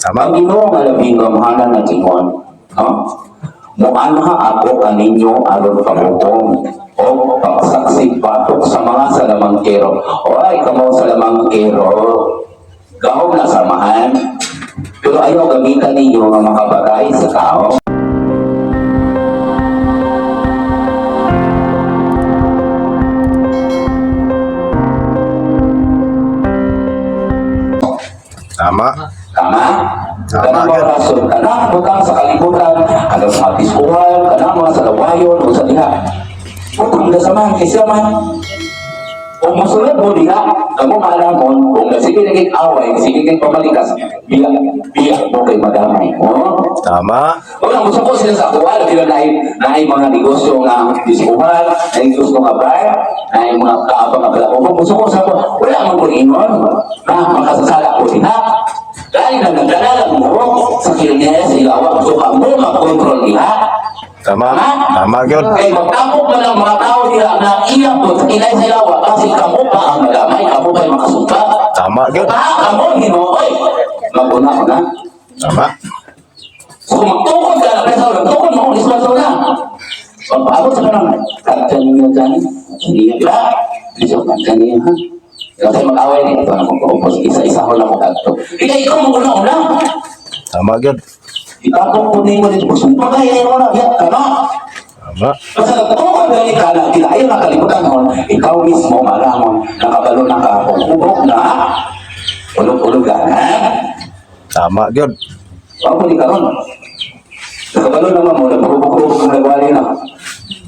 Tama. Ang Ginoo nga labing gamhanan nag-ingon, no? Muanha ako kaninyo aron pamukom o pagsaksi batok sa mga salamangkero. Oy, kamo salamangkero. Gahom na samahan. Pero ayaw gamitan ninyo nga makabagay sa tao. Tama. Tama? Tama, Kanang mga gyud. rason, kanang butang sa kalibutan, kanang mga diskuhan, kanang mga salawayon, o sa diha. Butang na samahan, kaysa man. Kung musulod mo diha, kamo maalamon, kung sige naging away, sige kay pamalikas, biyak, biyak mo kay madamay mo. Tama. Wala, gusto ko sila sa kuha, labi na naay mga negosyo nga diskuhan, naay gusto nga bar, naay mga kaabang nga pala. Gusto ko sa kuha, wala man kong ingon, na makasasala ko diha. Dahil na nagdala lang mo sa kirne, sa ilawa, gusto ka mo makontrol diha. Tama. Tama gyud. Kay magtapok man ang mga tao diha na iya po sa kilay sa ilawa, kasi kamo pa ang madamay, kamo pa yung makasumpa. Tama gyud. Ah, kamo, Ginoo, oy. Maguna ko na. Tama. So magtukod ka na, pero sa tukod mo, kung iswa na. Pagpaabot sa kanang, kagyan niyo dyan, niya, di ba? Medyo kagyan niya, ha? Kasi mag-away niya, ito na kong paupos, isa-isa ko lang kung kadto. Ikaw, ikaw, maguna-una. Tama gyud. Itapok ko din mo dito, sumpa ka, yan mo na, yan, tama. Tama. Basta nagtukod gani ka na, kinayon na kalibutan nun, ikaw mismo, malamon, nakabalo na ka, kung hubog na, ulog-ulog ka na. Tama gyud. Ako ni karon. Nakabalo naman mo, nagpahubog-hubog kung nagwali na.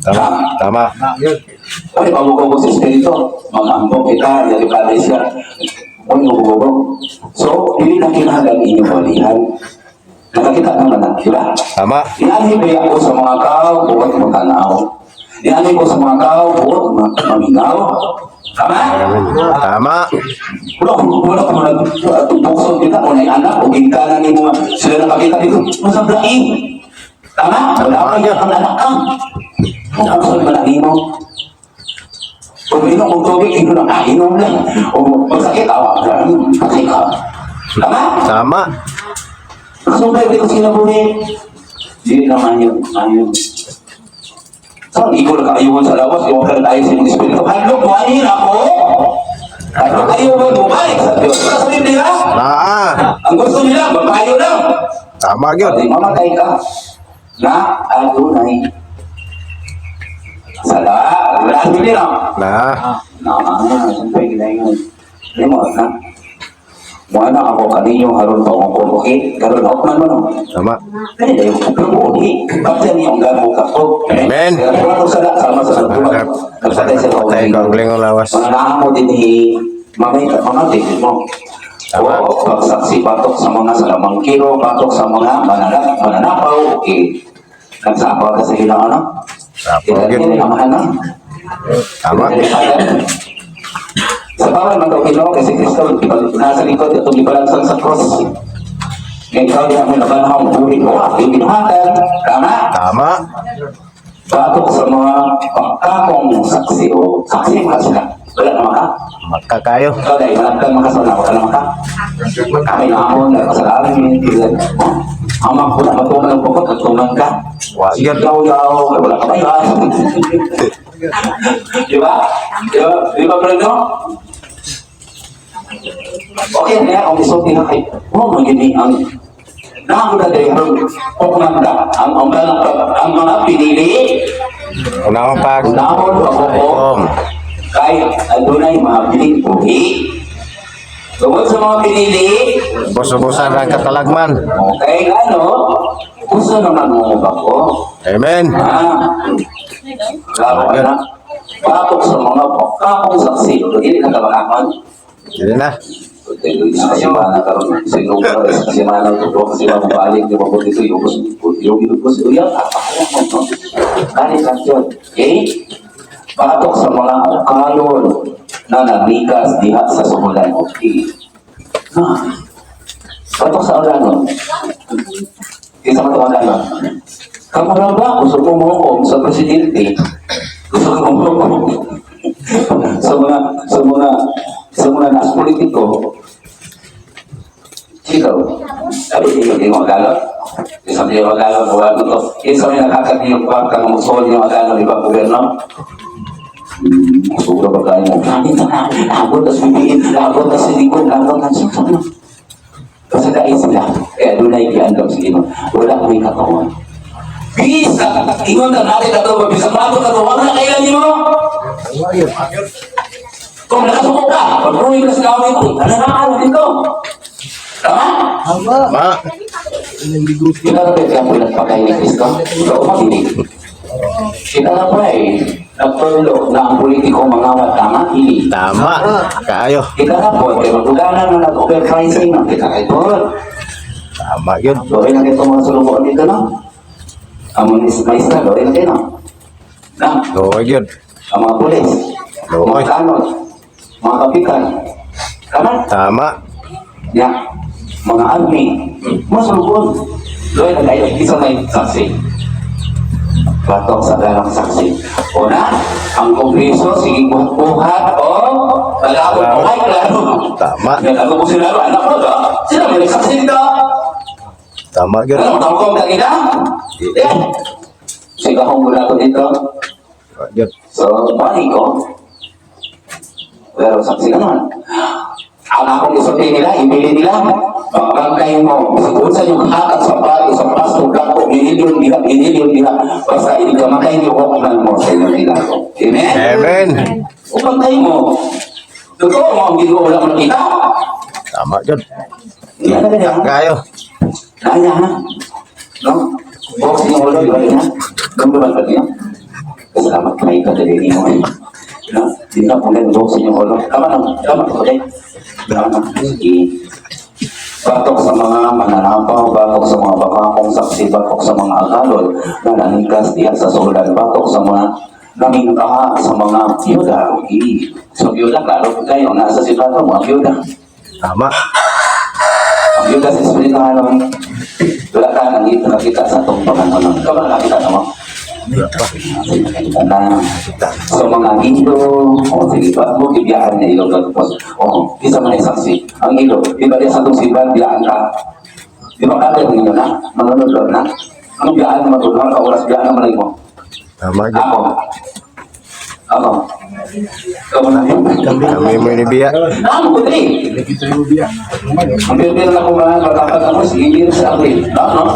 Tama. Tama. Uy, pabugog sa espiritu. Mag-ambok kita, yari siya. Uy, mabugog. So, dili na kinahanglan inyong walihan. Nakakita naman na, di ba? Tama. Nianhi ba ako sa mga tao, buot magtanaw. Nianhi ko sa mga tao, buot mamingaw. Tama? Tama. Wala ko, wala ko nagtubukson kita, kung may anak, o gingkana ni mga, sila nakakita dito, masang laing. Tama? Wala ka yan, ang anak ka. Bukson ba na nimo? Kung inom og tubig, inom lang, ah, inom lang. O magsakit, awa, patay ka. Tama? Tama. Kasumpay ko sila buhi. Di naman yun, ayun. So, ikaw na kaayuhan sa lawas, ikaw ka na sa inyong espiritu. Handog, buhayin ako! Handog kayo mo, bumalik sa Diyos. Wala sa Biblia. Naa. Ang gusto nila, magpayo lang. Tama gyud. Pag mamatay ka, na adunay. Sala, wala sa Biblia. Na. Na, ano, siyempre, ginayon. Hindi mo, ha? Muna ako kaninyo haron pa ako, okay? Karon ako man mo, no? Tama. Kaya dayo, pero ni, kapten niyo ang gago ka po. Amen. Kaya ko sala sama sa pagbuhat. Nagpatay sa Patay ka ang lawas. Mga naamo din hi, mamay ka mga din mo. Tama. O, pagsaksi batok sa mga salamangkiro, batok sa mga mananapaw, okay. Nagsapaw ka sa ilang ano? Sapaw Kita gyud. nila amahan na. Tama. Sa bawal man daw Ginoo kasi Kristo nasa likod itong gibalansang sa cross. Ngayon ikaw din ang nabanhaw buhi mo aking binuhatan. Tama? Tama. Batok sa mga pagkakong saksi o saksi mo sila. Wala na maka. Magkakayo. Ikaw dahil wala kang makasala, wala na maka. Kami na ako, nagkasalamin. Ama ko na matuman ang pukot, nagtuman ka. Wa gyud. Yaw, yaw, wala ka ba yan? Di ba? Di ba? Di ba, Bruno? Okay, kaya ang isulti na kay, oh, magini ang nauna dahil pagmanda ang mga pinili Unahon pag unahon pagkukom Kom. kay adunay mga piling buhi tungod sa mga pinili. Bus-busan ang katalagman. Okay, ano gusto naman mo ba ko? Amen. Ah, klaro ka na. Patok sa mga pagkakong saksi. Dili na kabakakon. Sige na. Sa simana karon sa lugar sa simana to sa simana balik di ba ko dito yugos yugos uya ako mo kani kansyon, okay? Patok sa mga ukalon na naglikas diha sa sumulan, okay? Ah. Patok sa ulanon. Kinsa man tong ulanon? Kamo ra ba gusto ko mo sa presidente? Gusto ko mo sa mga nas politiko. Ikaw, Sabi niyo yung agalon. Isa may agalon, wala to. Isa may nakakatiyong kwarta ng musuhol yung agalon, ibang gobyerno. Sobra ba tayo mo? Abot na subiin, abot na silikon, abot na silikon. Kasi dahil sila, kaya doon ay giandam sa Ginoo. Wala ko'y katawan. Bisa, ingon ka natin na ito, bisa mato ka ito, wala na kailan niyo. Kung nakasuko ka, pag-uwi ka sa gawin ko, ano na araw dito? Tama? Tama. Kita na kaya po nagpakain ni Kristo? Ikaw makinig. Kita na po ay nagtulo na ang politiko mangawat, tama? Hindi. Tama. Kaayo. Kita na po, kaya magugana na nag-overpricing ng kita kay Tol. Tama yun. Doon na kayo mga sulubuan dito, no? Ang mga maestra, doon na kayo, no? Na, Luwag yun. ang mga pulis, Luoy. mga tanod, mga kapitan, tama? Tama. Ya, mga army, mga sulubuan. Doon na kayo, isa may saksi. Batok sa ganang saksi. Una, ang kongreso, sige buhat-buhat, o malabot mo ay klaro. Tama. Nagkago po sila, anak mo ba? Sila may nagsaksi dito. Tama yun. Ano, tawag ka kita? Yeah. Sige akong mula ko dito. Luwag yun. So, bali ko. Pero saksi ka naman. Ang akong isulti nila, ibili nila, magbangkay mo. Siguro sa inyong hatag sa bayo, sa pasto, blanco, binilyon nila, binilyon nila. Basta hindi ka makay niyo, huwag mo sa inyong ginagawa. Amen? Amen. Upangkay mo. Totoo mo ang ginagawa, wala mo nakita. Tama yun. Hindi na ganyan. Kaayo. Kaya ha? No? Box yung ulo, di ba niya? Gambalan pa niya? Salamat kayo ka dali mo eh. No? Di na kung ganun box yung ulo. Tama na, tama, okay? Tama na. Sige. Batok sa mga mananapaw, batok sa mga bakakong saksi, batok sa mga agalon na nanikas diya sa sulan, batok sa mga namingkaha sa mga biyuda. Okay. So biyuda, klaro po kayo, nasa sitwasyon mo, ang biyuda. Tama. Ang biyuda sa Espiritu Hanon, wala ka nandito nakita sa itong panganoon. Ikaw ba nakita na mo? Wala pa. Nakita na. So mga ilo, o sige ba mo gibiyaan niya ilog tapos. O, isa man ay saksi. Ang ilo, di ba diya sa itong simbahan, biyaan ka? Di ba kada ninyo na? Manunod na? Anong biyaan na matulungan ka? Oras biyaan naman ay mo? Tama yun. Ako. Ako. Ikaw na yun. Kami mo ni Biya. Namo ko diri. Ang pili na ako mga matapat ako si Emir sa April. No?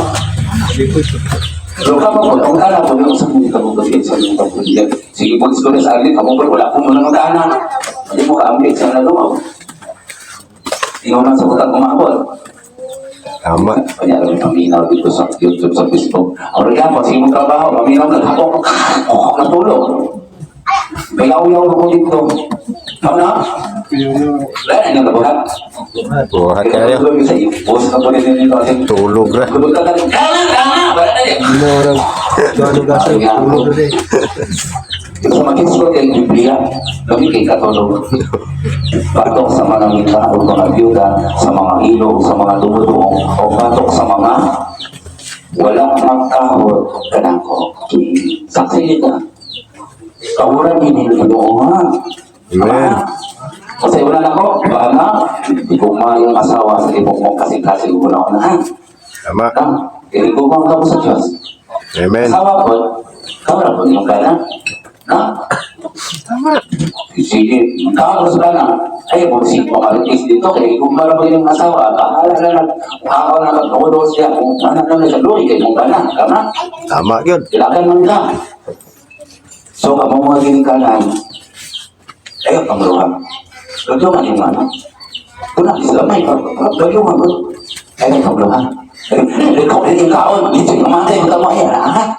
So ka mo kung kana mo yung sa mga kabugin sa mga kabugin. Sige po isko sa April kamo pero wala ko muna magana. Hindi mo kaambit sa nalo. Ingon lang sa butang kumabot. Tama. Kanya lang paminaw dito sa YouTube, sa Facebook. Ang regalo, sige mong trabaho, paminaw na hapok, oh, natulog. May yaw-yaw ko dito. Tama na? Wala na niyang nabuhat. Buhat kayo. Tulog ra. Batok sa mga mita o mga byuda, sa mga ilog, sa mga dumuduong, o batok sa mga walang magkahod kanangko. Saksi ka. Kahuran din yung Ginoo ha. Amen. Kasi wala na ko, baka na, hindi ko mayong asawa sa ibong mong kasing-kasing ko na ako na. Ha? Tama. Ha? Kaya ko bang kamo sa Diyos? Amen. Asawa ko, kawra ko yung kana. Ha? Sige, kawra sa kana. Ay, kung si Pamaritis dito, kaya kung para ba yung asawa, bahala na lang. Ako na lang, ako siya, kung anak na siya, luwi kay mong kana. Tama? Tama yun. Kailangan man ka. So, kamo mga ginikanan, ayaw pangluha. Gagawin yung ano. Kuna, islam ay gagawin ko. Ayaw pangluha. Ikaw rin yung kaon, dito yung matay, ikaw mo ay, ha?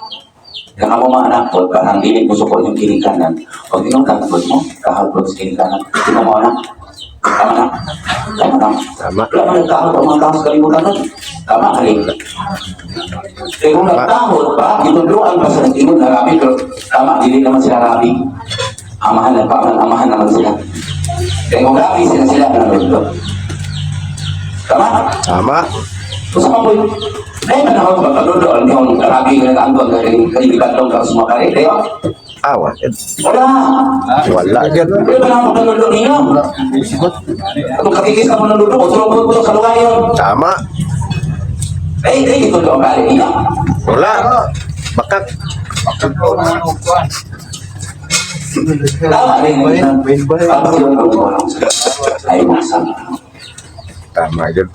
Kaya mo mga anak po, parang dili mo sukol yung kinikanan. Pag inong kahapon mo, kahapon sa kinikanan. Tingnan mo anak. Tama na. Tama na. Tama. Wala man nagkahod ang mga tao sa kalibutan nun. Tama, halik. Eh kung nagkahod pa, gitudloan pa sa nag-ingon na rabi, pero tama, dili naman sila rabi. Amahan na pa, amahan naman sila. Kaya kung rabi sila sila, nanonood. Tama? Tama. So sa kapoy, ay manahon pagkaludo, ang yung rabi nga nag-angkon, kaya ka sa mga kare, kaya Awa. wala. Wala yun. Wala ba naman pagkaludo ninyo? Kung kakikis ka mo ng ludo, tulog-tulog sa lugar yun. Tama. Eh, eh, ito ang bali niya. Wala. Bakak. Tama rin yun. Ang yun ang walang ay masama. Tama yun.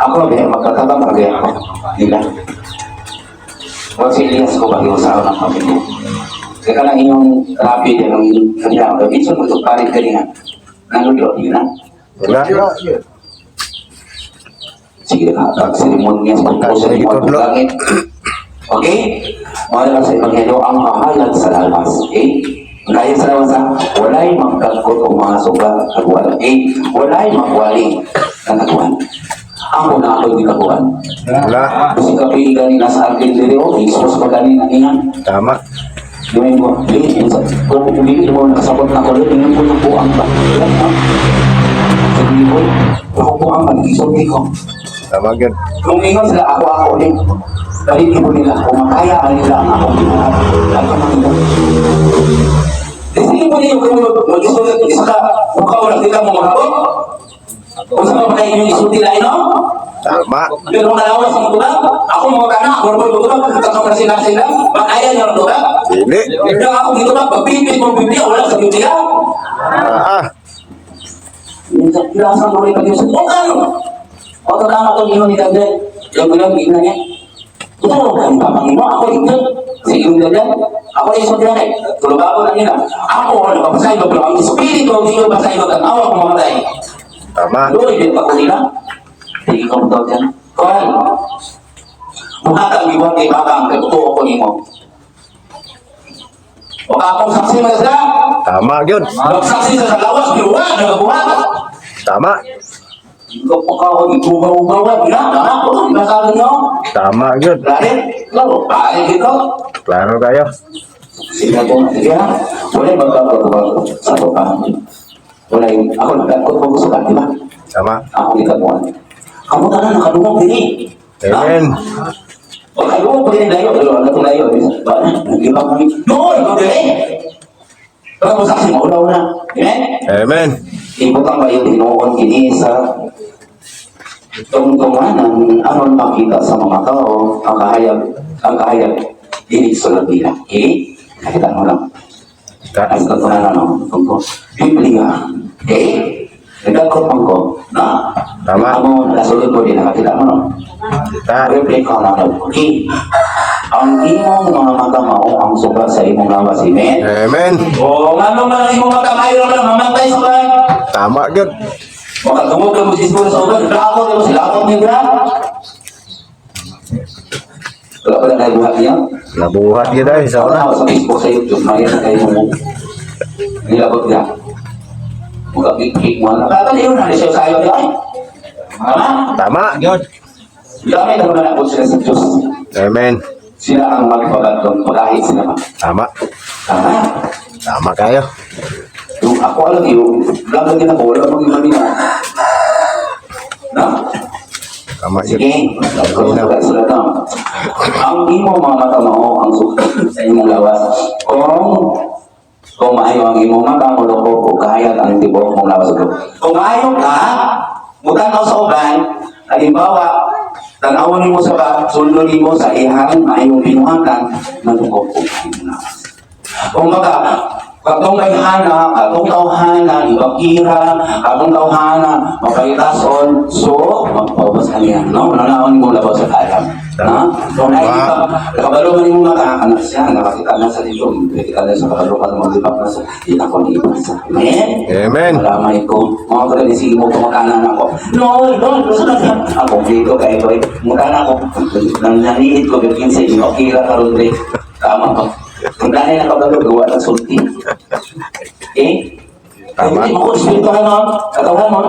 Ako, eh, magkatabang kagaya ako. Nila. O si Elias ko ba yung sa ng pamilya? Kaya lang inyong rapi din ang kanya. Minsan mo ito palit kanina. Nanulo, yun na. Wala. Sige ka, pag seremonya sa Pagka- pagpo sa Tudlo. langit. Okay? Mga lang sa Ebanghelyo, ang kahayag sa lawas. Okay? Ang kahayag sa lawas, ha? Walay magkagkot o mga suga kaguan. Okay? Walay magwaling ng kaguan. Ako na ako'y di kaguan. Wala. Kasi kapi gani nasa akin diri o, expose pa gani na niya. Tama. Gawin ko, eh, kung hindi mo nakasabot na ko, tingnan ko yung buang ba. Sabi ko, ako buang ba, nag-isulti ko. Tama yun. Kung ingon sila, ako ako ulit. Balik mo nila, kung makaya nila ang akong gibuhat, ang kamang nila. Eh, sige mo niyo, kung mag-isulti, isa ka, mukha wala sila mo makabot. Kung sa mga inyong isulti na ino, Tama. pero ang kalawas ang tubag, ako mga kanak, ako mga tubag, kakapra sila sila, makaya niyo ang tubag. Dili. Pero ako dito ba, pagpipit mo Biblia, wala sa Biblia. Ah. Minsan, pinasang mo rin pag Diyos, o kano? O tama ko ingon ni Daniel, yung gulong ina niya. Ito, ang papangin mo, ako ito. Sa iyong Daniel, ako rin sa Daniel. Tulog ako na nila. Ako, ano ka pasay pero ang espiritu, hindi ko pasay ang awa ko mamatay. Tama. Doon, hindi pa ko nila. Hindi ko daw dyan. Kuhan, buhat ang iwan kay Baba ang katutuo ko nimo. O akong saksi mo sila, Tama yun. magsaksi sa lawas, biruwa, nagabuhat. Tama. Ikaw igugaw-ugaw, bila, tama ko, masabi nyo. Tama yun. Lari, ikaw, pare dito. Klaro kayo. Sige ko, sige ha. Wala yung magkakagawa sa baba. Wala yung, ako nagkakot ko sa di ba? Tama. Ako gikaguan. Kamu tanan nakadungog diri. Amen. O kadungog pa rin layo, pero ang katong layo, ba? Naglibang kami. Doon, ko diri. Pero kung saksi mo, ulaw na. Amen? Amen. Ibutang ba yung tinuon kini sa tungtunganan aron makita sa mga tao ang kahayag dili sulod nila. Okay? Nakita mo lang. As tungtunganan no? Tungtong. Biblia. Okay? Nagkakot man ko. Na? Tama. Ako, nakasulod ko din. Nakakita mo no? Ta. Replay ko na. Okay? Ang imong mga mata mao ang suga sa imong lawas. Amen? Amen. O, ngano man ang imong mata, mayo lang mamatay sa uban. Tama yun. Makatungog ka mo si Isko sa uban, bravo ka mo sila akong nila. Wala pa lang kayo buhat niya. Nabuhat kita eh. Sa una. Ako sa Facebook, sa YouTube, maya na kayo mo. Nilabot niya. Mukha-kik mo. Nakakaliw na siya sa ayaw niya. Ay! Tama? Tama. Dami na naman ako sila sa Diyos. Amen. Sila ang magpagatong pagahit sila pa. Tama. Tama? Tama kayo. Yung ako alam yung vlog din ako, wala mang iba nila. No? Tama yun. Sige, sulat na. Ang imong mga mata mao ang sukat sa imong lawas. Kung maayo ang imong mata, muloko o kahayag ang tibuok mong lawas. Kung maayo ka, mutan-aw sa uban, halimbawa, tan-awon nimo sa ba, sundon nimo sa iyang maayong binuhatan, malukop og imong lawas. Kung baka, katong kay Hana, katong tawhana, ibakira, katong tawhana, mapaytason, so, magpaubos ka niya. No? Nanaon mo labaw sa kaalam. Ha? Kung nakikita, nakabalo man yung mata, anak siya, nakakita na sa dito, nakikita na sa kabalo ka, maglibak na sa, kita ko ni Ibasa. Amen? Amen. Malamay ko, mga kapatid, sige mo, kumakanan ako. No, no, gusto na siya. Ako, dito, kaya ito, mukha ako. Nang naniit ko, yung 15, okay lang karoon rin. Tama ba? Kung dahil nakabalo, gawa ng sulti. Okay? Tama. Hindi mo ko, espirituhan mo, katawan mo.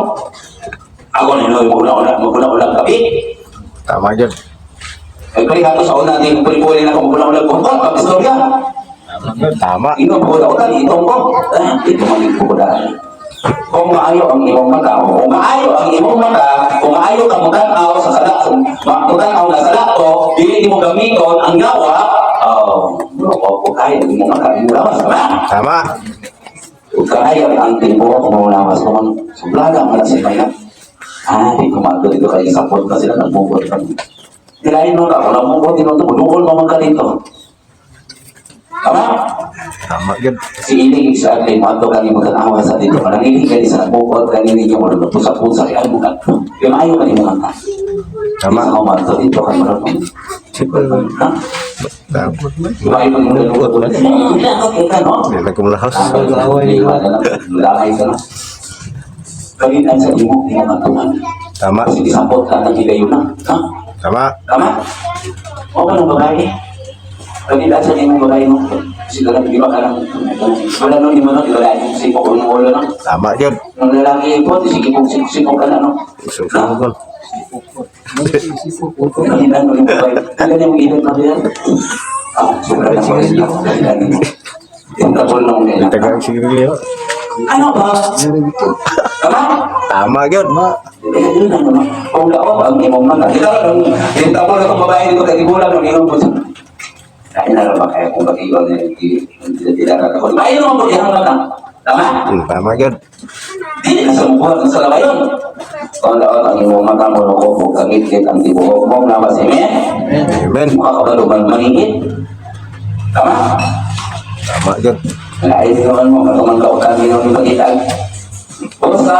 Ako nilo, maguna-una, maguna-una kapi. Tama yun. Ay, pali ato sa una, di puli-puli na ako, maguna-una ko. Oh, pag-istorya. Tama. Ino ko daw itong ko. Ah, ito man ko dahil. Kung maayo ang imong mata, kung maayo ang imong mata, kung maayo ka mutan-aw sa sala, mutan-aw na sala ko, dili nimo gamiton ang gawa, oh, ko kaya imong mata, imong lawas, ba? Tama. Ug kaya ang tibuok mo lawas ko man sublada man sa kaya. Ah, di ko mato dito kayo support na sila nagbukod kami. Nilain mo na ako, nagbukod din ito, budukol mo man ka dito. Tama? Tama yun. Si Ilig sa akin, mato kani mo tanawa sa dito. Kanang ilig kani sa nagbukod, kani ninyo mo pusa-pusa, kaya mo ka. Yung ayaw kani mo kanta. Tama. Sa mato dito kay mo na. Ha? Tama. Yung ayaw mo na. Okay ka, no? Hindi na kumulahos. Lalakay ka na. Kalitan sa imo, imo katuman. Tama. Kasi isapot ka ng higayon na. Ha? Tama. Tama? O ka ng babae? Kalitan sa imo babae mo. Sila lang, di ba ka lang? Wala nung lima nun, wala yung sipok ng ulo no? Tama yun. Ang lalaki po, sige kong sipok ka na no? Susunod. Kalitan mo yung babae. Kalitan mo ilot na yan. Ah, sobra na ko rin. Kalitan mo. Yung tabol nung nila. Tagang sigarilyo. Ano ba? Tama? Tama yun. Eh, yun ang naman. Kung lao, ang imong mga. Ito, yung tabo na itong babae dito, kay Gibulan, ang imong puso. Dahil na ba kaya kung bakit yun, hindi na ako. Ay, yun ang mga mata. Tama? Tama yun. Hindi na sa mukha, sa labayon. Kung lao, ang imong mata mo, ko, kung kagit-git ang tibuok mo, lawas, amen? Amen. Mukha ka ba luman maningit? Tama? Tama yun. Ay, naman mo, katuman ka utang yung pagitan. Usa,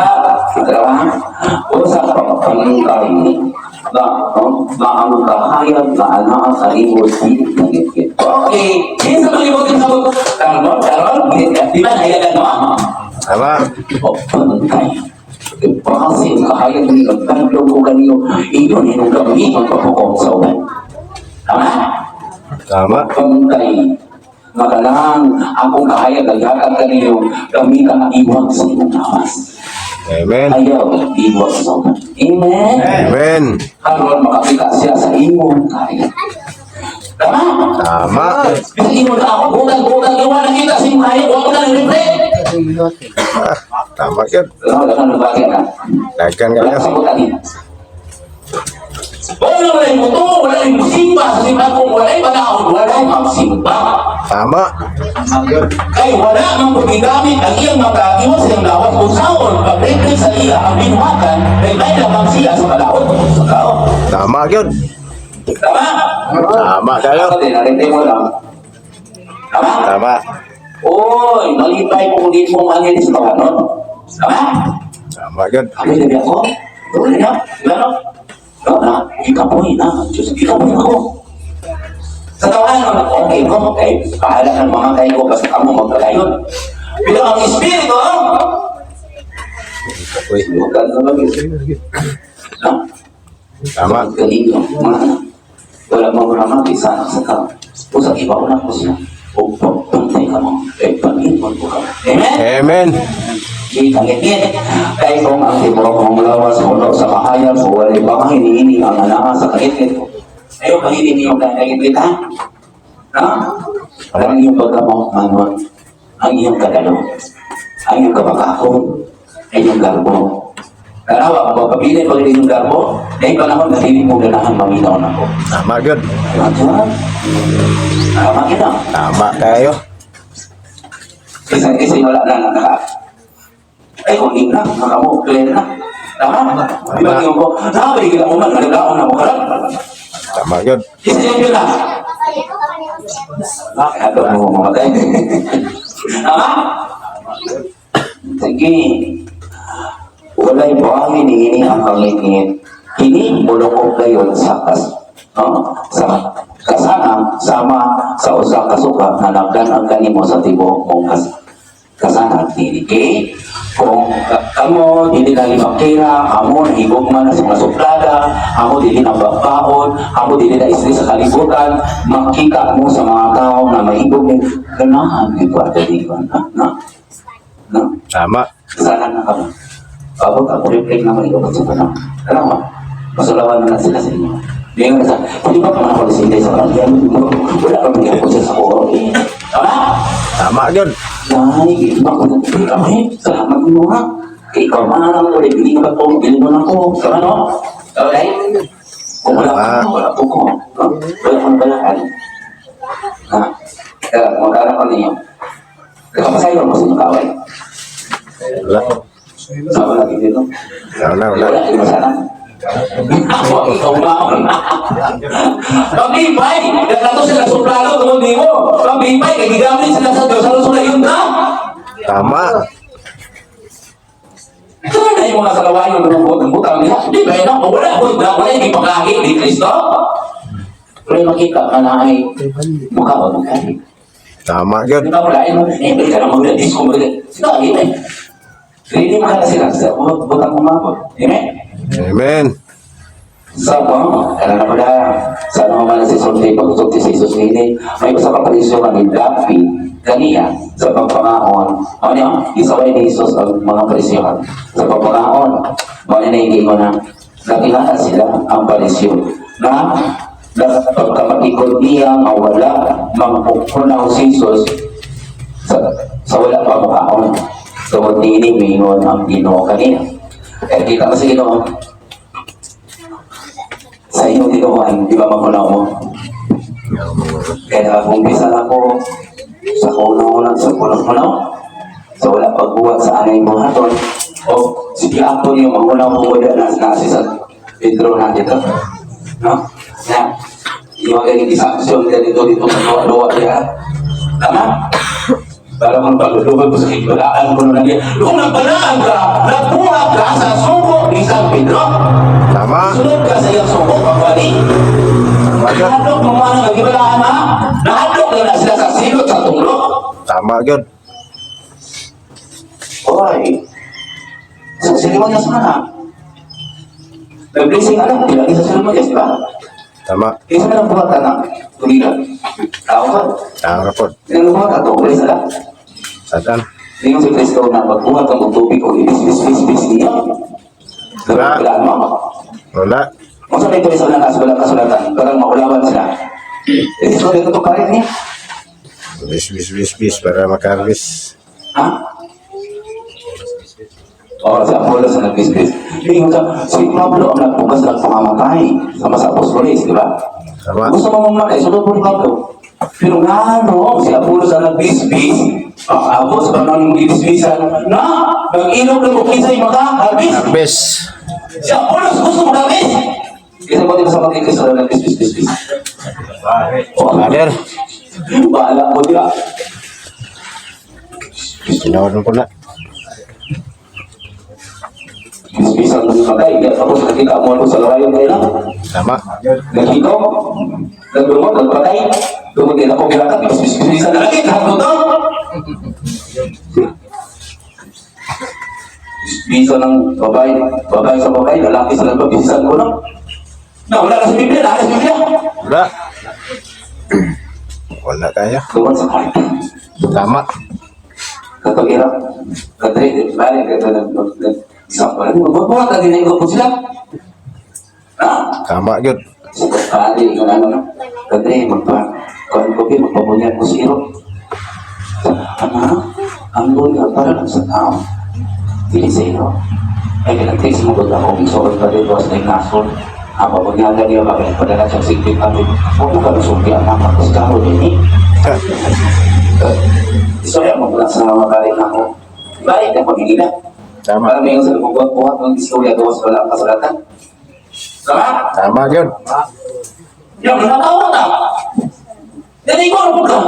dalawa, usa pangkay na, no? Na ang kahayag na anaa sa imo dili nangitngit. Okay, kinsa malibot sa buto? Karon, karon, di ba nahayagan no? Tama. O, pangkay. Kasi kahayag ni nagtanglog ko kaniyo, inyo ninong kami magpapukom sa uban. Tama? Tama. Pangkay. Makalang akong kahayag ay hatag kaniyo, kami ka iwag sa imong lawas. Amen. Ayaw, iwas sa uban. Amen. Amen. Karon makakita siya sa imong kahayag. Tama? Tama. Bisa ingon ka ako, bugang bugang iwan nakita sa imong kahayag, wa ko na reflect. Ah, tama yun. Wala ka nang bagay na. Dagan Wala kayo. ka sabutan niya. Wala wala yung buto, wala yung simba sa simba kung wala yung panahon, wala yung magsimba. Tama. Kay wala ang paggigamit ang iyang mata, iwas siyang lawas kung saon, pag-reflect sa iya ang binuhatan, kay may lamang siya sa kalaot sa tao. Tama yun. Tama? Tama kayo. Ako din, narintay mo lang. Tama? Tama. Oy, malipay ko kung di mo mangyari sa tawanon. Tama? Tama yun. Kami na ako. Tuloy na. Diba no? No na. Ikapoy na. Diyos, ikapoy ako. Sa tawanan, okay ko. Okay. Bahala ng mga kayo ko. Basta kamo magkalayon. Pero ang espiritu, Uy. Huwag na lang yun. No? Tama. Galing no? Mga anak. Wala mo ramati sa anak sa tao. O sa iba, wala ko siya. O pagpantay ka mo. Eh, pag-inpon ko ka. Amen? Amen. Di kangit Kay kung ang tibuok mong lawas puno sa kahayag o walay pa kahinihining ang anaa sa kangitngit ko. Ayaw panghihingi yung kangitngit ha? Ha? Ang iyong pagkamangmangon, ang iyong kadalo, ang iyong kabakakon, ang iyong garbo. Tanawa, kung mapapili pag iyong garbo, dahil panahon na hindi mo ganahan maminaw na ko. Tama yun. Tama? Tama kita. Tama kayo. Isa wala na naka. Ay, kung di na, nakamo, clear na. Tama? Di ba tingin ko, nakabay kita mo man, naglaon na mo karap. Tama yun. Isa yung yun na. Bakit ako mo mamatay? Tama? Sige. Walay buhangin hini ang kangit-ngit. Kini mulukog gayon sa kas, no? Sa kasanang sama sa usa ka suka nga nagdan-ang kanimo sa tibuok mong kasanang dili. Okay? Kung kamo dili na limakira, kamo nahigugma na sa mga suplada, kamo dili na babaon, kamo dili na isli sa kalibutan, makita mo sa mga tao na mahigog ni ganahan ni kwarta di ba? Na? Na? Na? Tama. Sana na kami. Abot ako, reflect naman ikaw sa tanong. Alam mo, masulawan na lang sila sa inyo. Di nga sa, hindi ba kung ako sila sa kanya, wala kami ako sa koro. Tama? Tama yun. Ay, iba ko na kami. Salamat mo ha. Kay ikaw man lang ulit, hindi ka ba po, bili mo lang ko. Tama no? Okay? Kung wala ka, wala po ko. No? Wala kang balaan. Ha? Kaya, mag-aral ko ninyo. Kaya, masayo mo sa inyong kaway. Wala. Sama lagi dito. Wala, wala. Wala, di ba sana? Ako ang ikaw maon. Paglipay, nagkato sila suplado tungod nimo. Paglipay, kay gigamit sila sa Diyos aron sulayon ka. Tama. Ito na yung mga salawain ng mga butang butang nila. Di ba yun? Wala ko na, wala yung ipaglahi ni Kristo. Pero makita ka na ay mukha o mukha. Tama yun. Di ba wala yun? Eh, balik ka na mag-disco, mag Sino ang ito eh? Hindi mo ka na sila sa butang umabot. Amen? Amen. Sa mo, kana na pala, sa ano man si sulti, pagsulti sa Jesus nini, may usa ka presyo nga gidapi kaniya sa pagpangaon. Ano niya? Gisaway ni Jesus ang mga presyohan sa pagpangaon. Mao ni naingon na nakilala sila ang parisyo na na pagkamatikod niya nga wala mangpupunaw si Jesus sa wala pa mukaon. Tungod niini miingon ang Ginoo kaniya. Kaya kita mo sa Ginoo, sa iyong tinuhan, di ba makunaw mo? Kaya nakakumpisa na ako sa kuno sa kuno-kuno. Sa wala pagbuhat sa anay buhaton. O sige ako niyo mangunaw ko wala na nasi sa Pedro na dito. No? Na, yung mga ganyan isaksyon ka dito dito sa diya. Tama? Para mang paglulugan ko sa kibalaan ko na niya. Kung nagbalaan ka, nagbuhat ka sa suko ni San Pedro. Tama. Sunod ka sa iyang suko, pagbalik. Tama yun. Nahadlok mo mga nagkibalaan ha? Nahadlok na na sila sa silot sa tunglok. Tama yun. Oy, sa seremonyas man ha. Nag-blessing anak, di lagi sa seremonyas, di ba? Tama. Isa na lang buhat anak, tulila. Tao ka. Tama po. Sino buhat ato, ulit sila. Satan. Ngayon si Kristo na pagbuhat ang tubig o ibis-bis-bis-bis niya. Wala. Wala mo. Wala. Kung sa ito isa lang walang kasulatan, parang maulawan sila. Eh, so dito to karit niya. Bis, bis, bis, bis para makarvis. Ha? Oh, si Apollos ang nagbisbis. Ingon sa si Pablo ang nagbukas ng pangamatay sama sa apostoles, di ba? Tama. Gusto mo mong matay, sunod mo ni Pablo. Pero nga no, si Apollos ang nagbisbis. Ang abos pa nang gibisbisan na nag-inom ng kinsay maka-harvest. Harvest. Si Apollos gusto mo harvest. Kasi mo dito sa mga Kristo na nagbisbis-bisbis. Oh, Father. bahala ko di ba? Sinawad mo po na. Bisbisan mo sa matay. Kaya tapos nakita mo ako sa lawayon kayo na. Tama. Naghikom, nagdungog, nagpatay, tungod din ako gilakat, bisbis-bisan na lagi, lahat mo to. Bisbisan ng babae, babae sa babae, lalaki sa lalaki, bisisan ko no. Na, wala na sa Biblia, wala na sa Biblia. Wala. Wala kaya. Tungod sa heart. Tama. Katong hirap, kadre, bale, kadre, isang pa rin, magbubuhat, ang ginayin ko sila. Ha? Tama yun. Sa pare, kung ano na, kadre, magpa, kuan ko magpabunyan ko si Iro. Ama, ang bunya para lang sa tao. Dili sa iro. Ay, kanang mo ko ako, isuot pa rin sa nasol. Ang pabunyagan niya, bakit padala siyang sigpit natin. Huwag mo ka lusog ang anak ko sa karoon din eh. Istorya mo pala sa mga balik ako. Balik na pamilya. Tama. Para may sa buhat-buhat ng istorya gawas wala ang kasulatan. Tama? Tama yun. Yung nakatawa na. Dali ko, ano ka?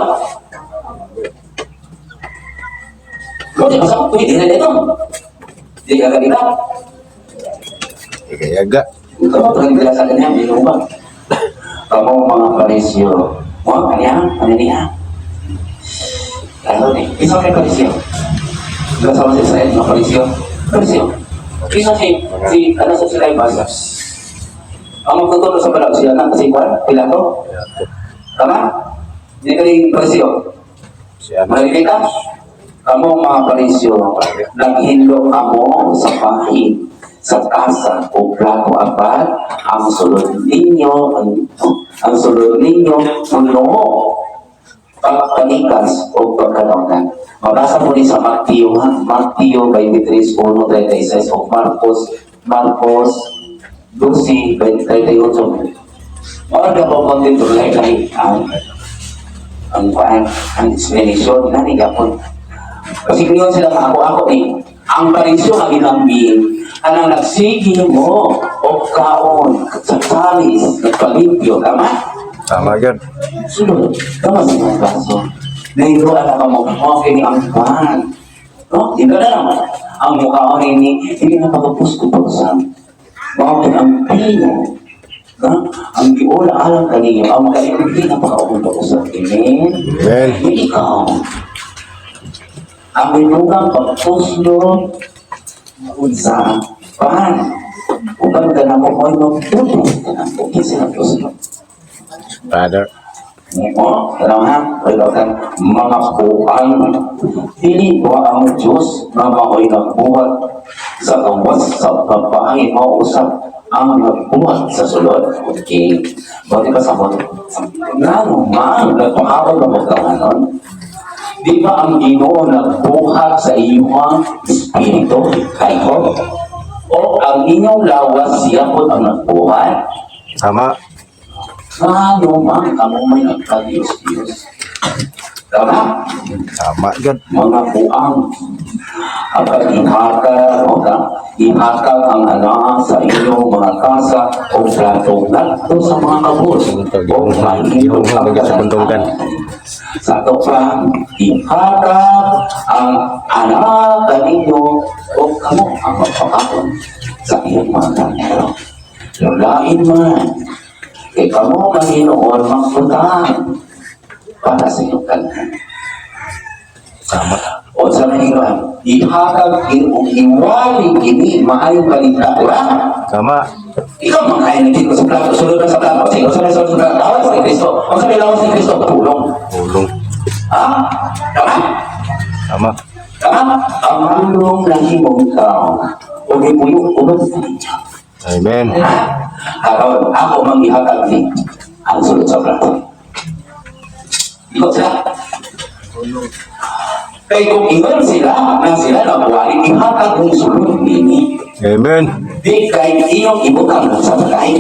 Kung di ba sa pwede na dito? Di ka kanila. Igayaga. Ito mo, pag sa kanya, hindi ba? Kamu mga parisyo, mga kanya, ano niya? Lalo ni, isa may parisyo. Diba sama sa Israel, mga parisyo? Parisyo. Isa si, si, ano sa si Caiphas? Ang magtuturo sa balaw, siya na, si Juan, Pilato. Tama? Hindi ka rin parisyo. Si ano? Makikita? Kamo mga parisyo, naghinlo kamo sa pahin, sa tasa o plato apat, ang sulod ninyo, ang sulod ninyo, puno, pagpanikas o pagkalonggan. Mabasa po rin sa Mateo, ha? Mateo 23, 1, 36 o Marcos, Marcos 12, 38. Mga po konti tulay ang ang kuan ang explanation na ni gapon. Kasi ngayon sila nga ako ako eh. Ang Pariseo nga ginambing, anang nagsige mo o kaon sa kalis, nagpalimpyo, tama? Tama gyud. Sulod, tama sa mga baso. Nahiruan na ka mo, okay ni ang pan. No? Di ba na lang? Ang mukha ini, hindi na pagpus-kupusan. Mao ang pino. No? Ang giula alang kaninyo, ang mga hindi na pagkaupos-usap. Amen? Amen. Hindi ikaw. Ang binugang pagpuslo sa pan. Upang ka na mo, mo'y magtutong ka na mo. Kasi nagpuslo. Father. Oo, tanaw ha, wala kang mga kuang. Dili ba ang Diyos na mao'y nagbuhat sa gawas sa babae, mausap ang nagbuhat sa sulod? Okay. Bakit ba sa Ngano man, nagpakaroon ba magkamanon? Di ba ang Ginoo nagbuhat sa iyong espiritu kayo? O ang inyong lawas siya po ang nagbuhat? Tama. Ngano man kamo may nagka-Diyos-Diyos? Tama? Tama gyud. Mga buang. Apan ihatag, o ka, ihatag ang ana sa inyong mga kasa o plato ngadto sa mga kabus o mahilom ang Sa puntungkan. Sa ato pa, ihatag ang ana kaninyo o kamo ang magpakakon sa iyong mga karnero. Lain man, kay kamo Panginoon magputang para sa inyong kanhan. Tama. O sa Panginoon, ihatag ug iwali kini maayong balita. Diba? Tama. Ikaw makain na dito sa plato, sulod na sa plato. Sige, sa may sulod sa plato, lawas ni Kristo. O sa may lawas ni Kristo, tulong. Tulong. Ha? Tama? Tama. Tama? Ang tulong ng himong tao, o gipuyong ubod sa ninyo. Amen. Ha? Aron, ako mangihatag ni ang sulod sa plato. Ikot sila. Kay kung ingon sila, na sila nabuwali, ihatag mong sulod nini. Amen. Di kay iyong ibutang sa balay.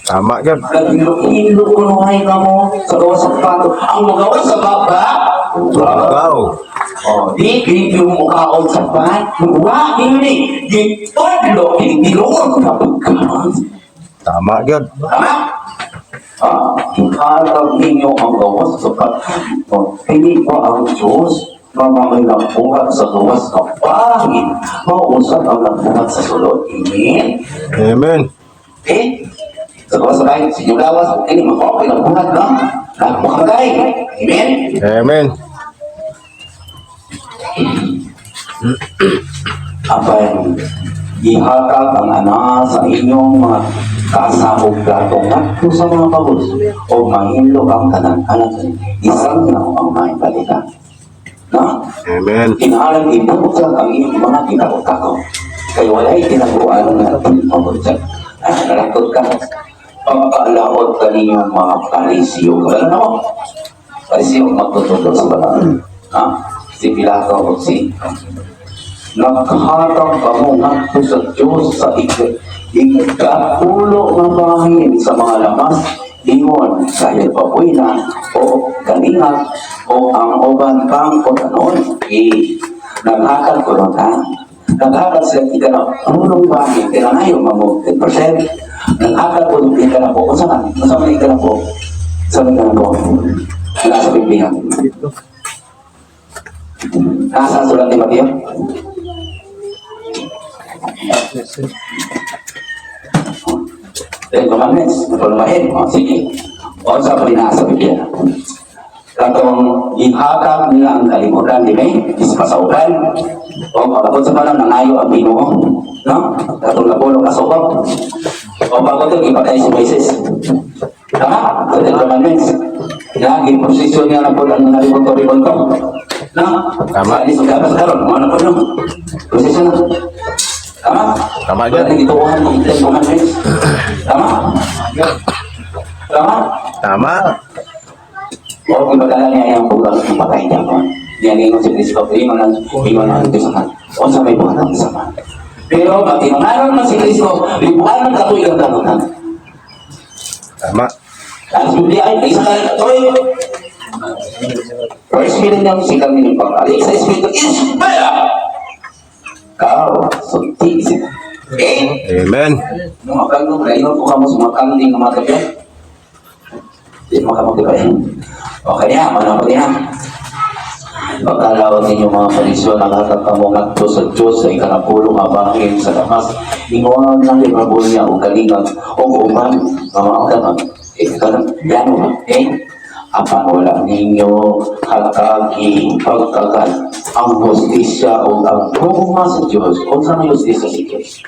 Tama gyud. Naghilo-hilo ko nuhay ka mo sa gawa sa plato. Ang magawa sa baba, Wow. Oh, di di yung mukhaon sa pan. Wa dili gitudlo kini tinuod ka pagkaon. Tama gyud. Tama? Ah, ihatag ninyo ang gawas sa pagkaon. Dili ba ang Diyos na mga nagbuhat sa gawas na pangit, mausap ang nagbuhat sa sulod? Amen? Amen. Okay? Sa gawas sa pangit, sa inyong lawas, okay, okay, nagbuhat, no? Nagbuhat. Amen? Amen. Apan, ihatag ang ana sa inyong mga kasabog plato ngadto sa mga kabus o mahilo ang kanang anak isang na ang may balita. No? Amen. Kinahanglan ibunsag ang inyong mga ginakotako. Kay walay tinaguan nga mabunsag. Ah, nalangkot ka. Pagkaalaot ka ninyong mga Pariseo. Wala na mo. Pariseo magtutudlo sa balaan. Ha? Si Pilato o si naghatag kamo ngadto sa Dios sa ikapulo nga bahin sa mga lamas ingon sa babuina o kaningat o ang uban pang kutanon i naghatag ko lang ha, naghatag sila ika na pulong bahin kaya ngayon mamo 10%. Naghatag ko ika na po unsa man ika na po sa ika na po nasa Biblia, nasa sulat ni Mateo. Ten Commandments, napulumahin. O, sige. O, sa nasa Biblia. Katong ihatag nila ang kalibutan, di ba? Ispasaukan. O, pagkakot sa panahon, nangayo ang Ginoo. No? Katong napulo kasubok. O, bago ito, ipatay si Moises. Tama? Sa Ten Commandments. Na, giposisyon niya na po ang naribon-ribon to. No? Tama. Sa alis, dapat karon, mga na po, no? Posisyon na. Tama? Tama Wala dyan. nang gituohan kung Ten Commandments. Tama? Tama? Tama. O ibagala niya yung bugang ng patay niya ko. Niya ningon si Kristo, ingon ang Diyos sa o sa may buhat ang sama. Pero matinungaron man si Kristo, libuan man katuig ang kanunan. Tama. Ang Biblia ay isa ka katuig. Pero Espiritu niyang sikang ninyong pag-ali sa Espiritu, Espera! Kao, sulti sila. Okay? Amen. Mga kanggo, kayo ko kamo sa mga kangling nga mga gabi. Di mo kamo, di ba? Okay niya, manapod niya. Pagkalawag ninyo, mga Parisyo, nakahatag kamo ngadto sa Diyos sa ikanapulo nga bahin sa lamas, ingon lang librabol niya o kalingag o uban nga mga kaman. Eh, kanang plano ba? Eh, apan wala ninyo hatagi pagkagal ang hustisya o ang gugma sa Diyos. Unsa may hustisya sa Diyos?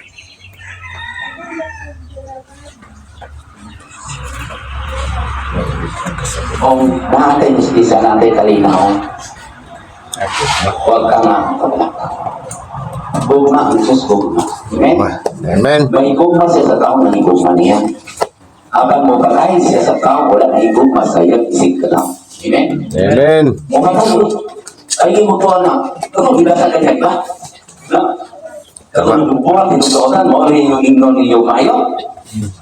Kung naatay hustisya, naatay kalinaw, huwag ka nga kabalaka. Gugma ang Diyos, gugma. Amen? Amen. May gugma siya sa tao, nangigugma niya. Habang mo kakain siya sa tao, wala nangigugma sa iya, isig ka lang. Amen? Amen. Mukha ka mo. Ay, mo to anak. Ito, gibasa ka niya, ba? No? Tama. Katulad buhat, tinutuotan mo, ano yung ingnon ninyo maayo?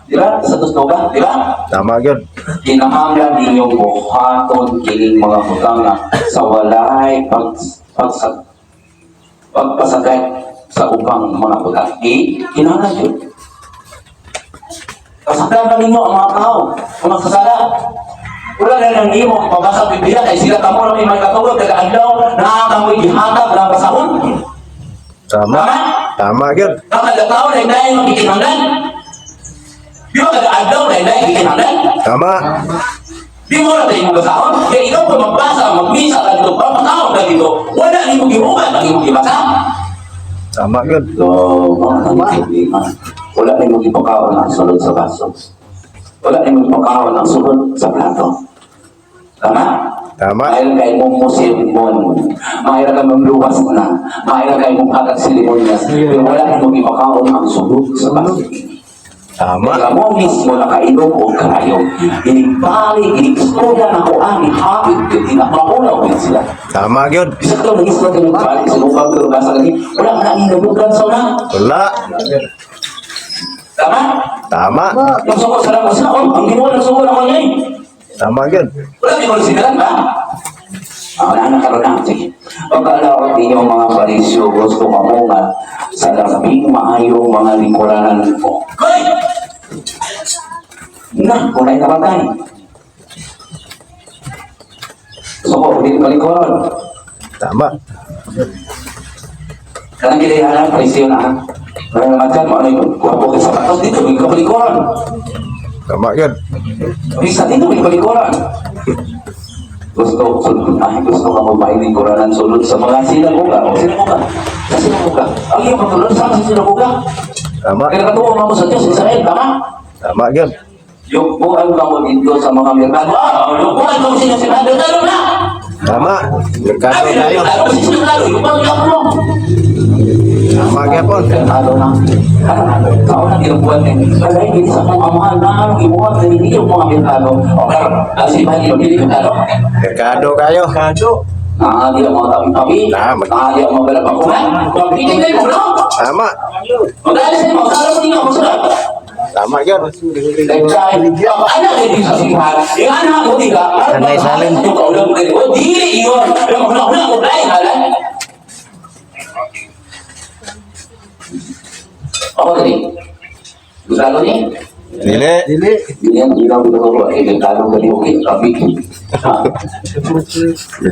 Di ba? Sa tustoga, di ba? Tama gyud. Kinahanglan ninyong buhaton kining mga butanga sa walay pagpasagay sa ubang mga butang. Eh, kinahanglan yun. Pasagdan na ninyo ang mga tao, ang mga sasala. Wala na nang imo ang pabasa Biblia kay sila kamo na may mga katulog kada adlaw nakakamoy gihatag na basahon. Tama. Tama gyud. Ang kada tao na inay makikinahanglan. Di ba kada adlaw na inay gikinahanglan? Tama. Di mo na tayo basahon. Kaya ikaw pa magbasa, magmisa ka dito, papatawag ka dito, wala nimo gihuman ang imong gibasa. Tama gyud. So, mga problema. Wala nimo gipakaon ang sulod sa baso. Wala nimo gipakaon ang sulod sa plato. Tama? Tama. Mahirap kay mong musimon. Mahirap ka mong na. Mahirap kay mong hatag silimonyas. Pero wala nimo gipakaon ang sulod sa baso. Tama. Kaya mo mismo nakainom o karayo. Inigbalik, inigstorya na ko ani hapit kay maulaw din sila. Tama gyud. Bisa ka nang isla kayo balik sa lubang pero basa lagi. Wala ka nang inabugan sa una. Wala. Tama? Tama. Nagsuko sa lang sa oh, ang ginawa ng suko ako niya eh. Tama gyud. Wala di ko sigalan ba? Ah, wala na karon na. Sige. Pagkalaot ninyo, mga Parisyo, gusto ka mo nga sa labing maayong mga lingkuranan ko. Hoy! Na, kulay na batay. Suko, hindi ko lingkuran. Tama. Kanang gilihanan, presyo na ha. Wala naman dyan, ano yung kuha po kayo sapatos dito, may kapalikuran. Tama gyud. Bisa dito, may kapalikuran. Gusto, sulod, ay, gusto ka mo mailingkuranan sulod sa mga sinagoga. O, sinagoga. Sa sinagoga. Ang iyong pagtulod sa sinagoga. Tama. Kaya katuwa mo sa Diyos, Israel, tama? Tama gyud. Yugbuan ka mo dito sa mga merkado. Ah, yugbuan ka mo sa merkado. Lalo na! Tama. Merkado Sabi na, tayo. lalo sa merkado. Yugbuan ka mo. Tama gyapon. Merkado na. Ano, tao na tinubuan eh. Alay, hindi sa kong amahan na anong ibuhat na hindi yung mga merkado. O, pero, ang simbahan nila, hindi merkado. Merkado kayo. Naali ang mga tabi-tabi. Tama. Naali ang mga balabakuhan. Magbitin kayo, no? Tama. Mag-alis kayo, mag-alis ninyo, magsunod. Tama gyud. Ang anak hindi sa simbahan, yung anak mo, di ka, Sanay salin. Yung kaulam mo, o, dili yun. Yung una-una mo, dahil halan. Ako dali. Gustalo niya? Dili. Dili. Dili yan, hindi lang pinaturo. Eh, gustalo gali, okay, kapi. Ha?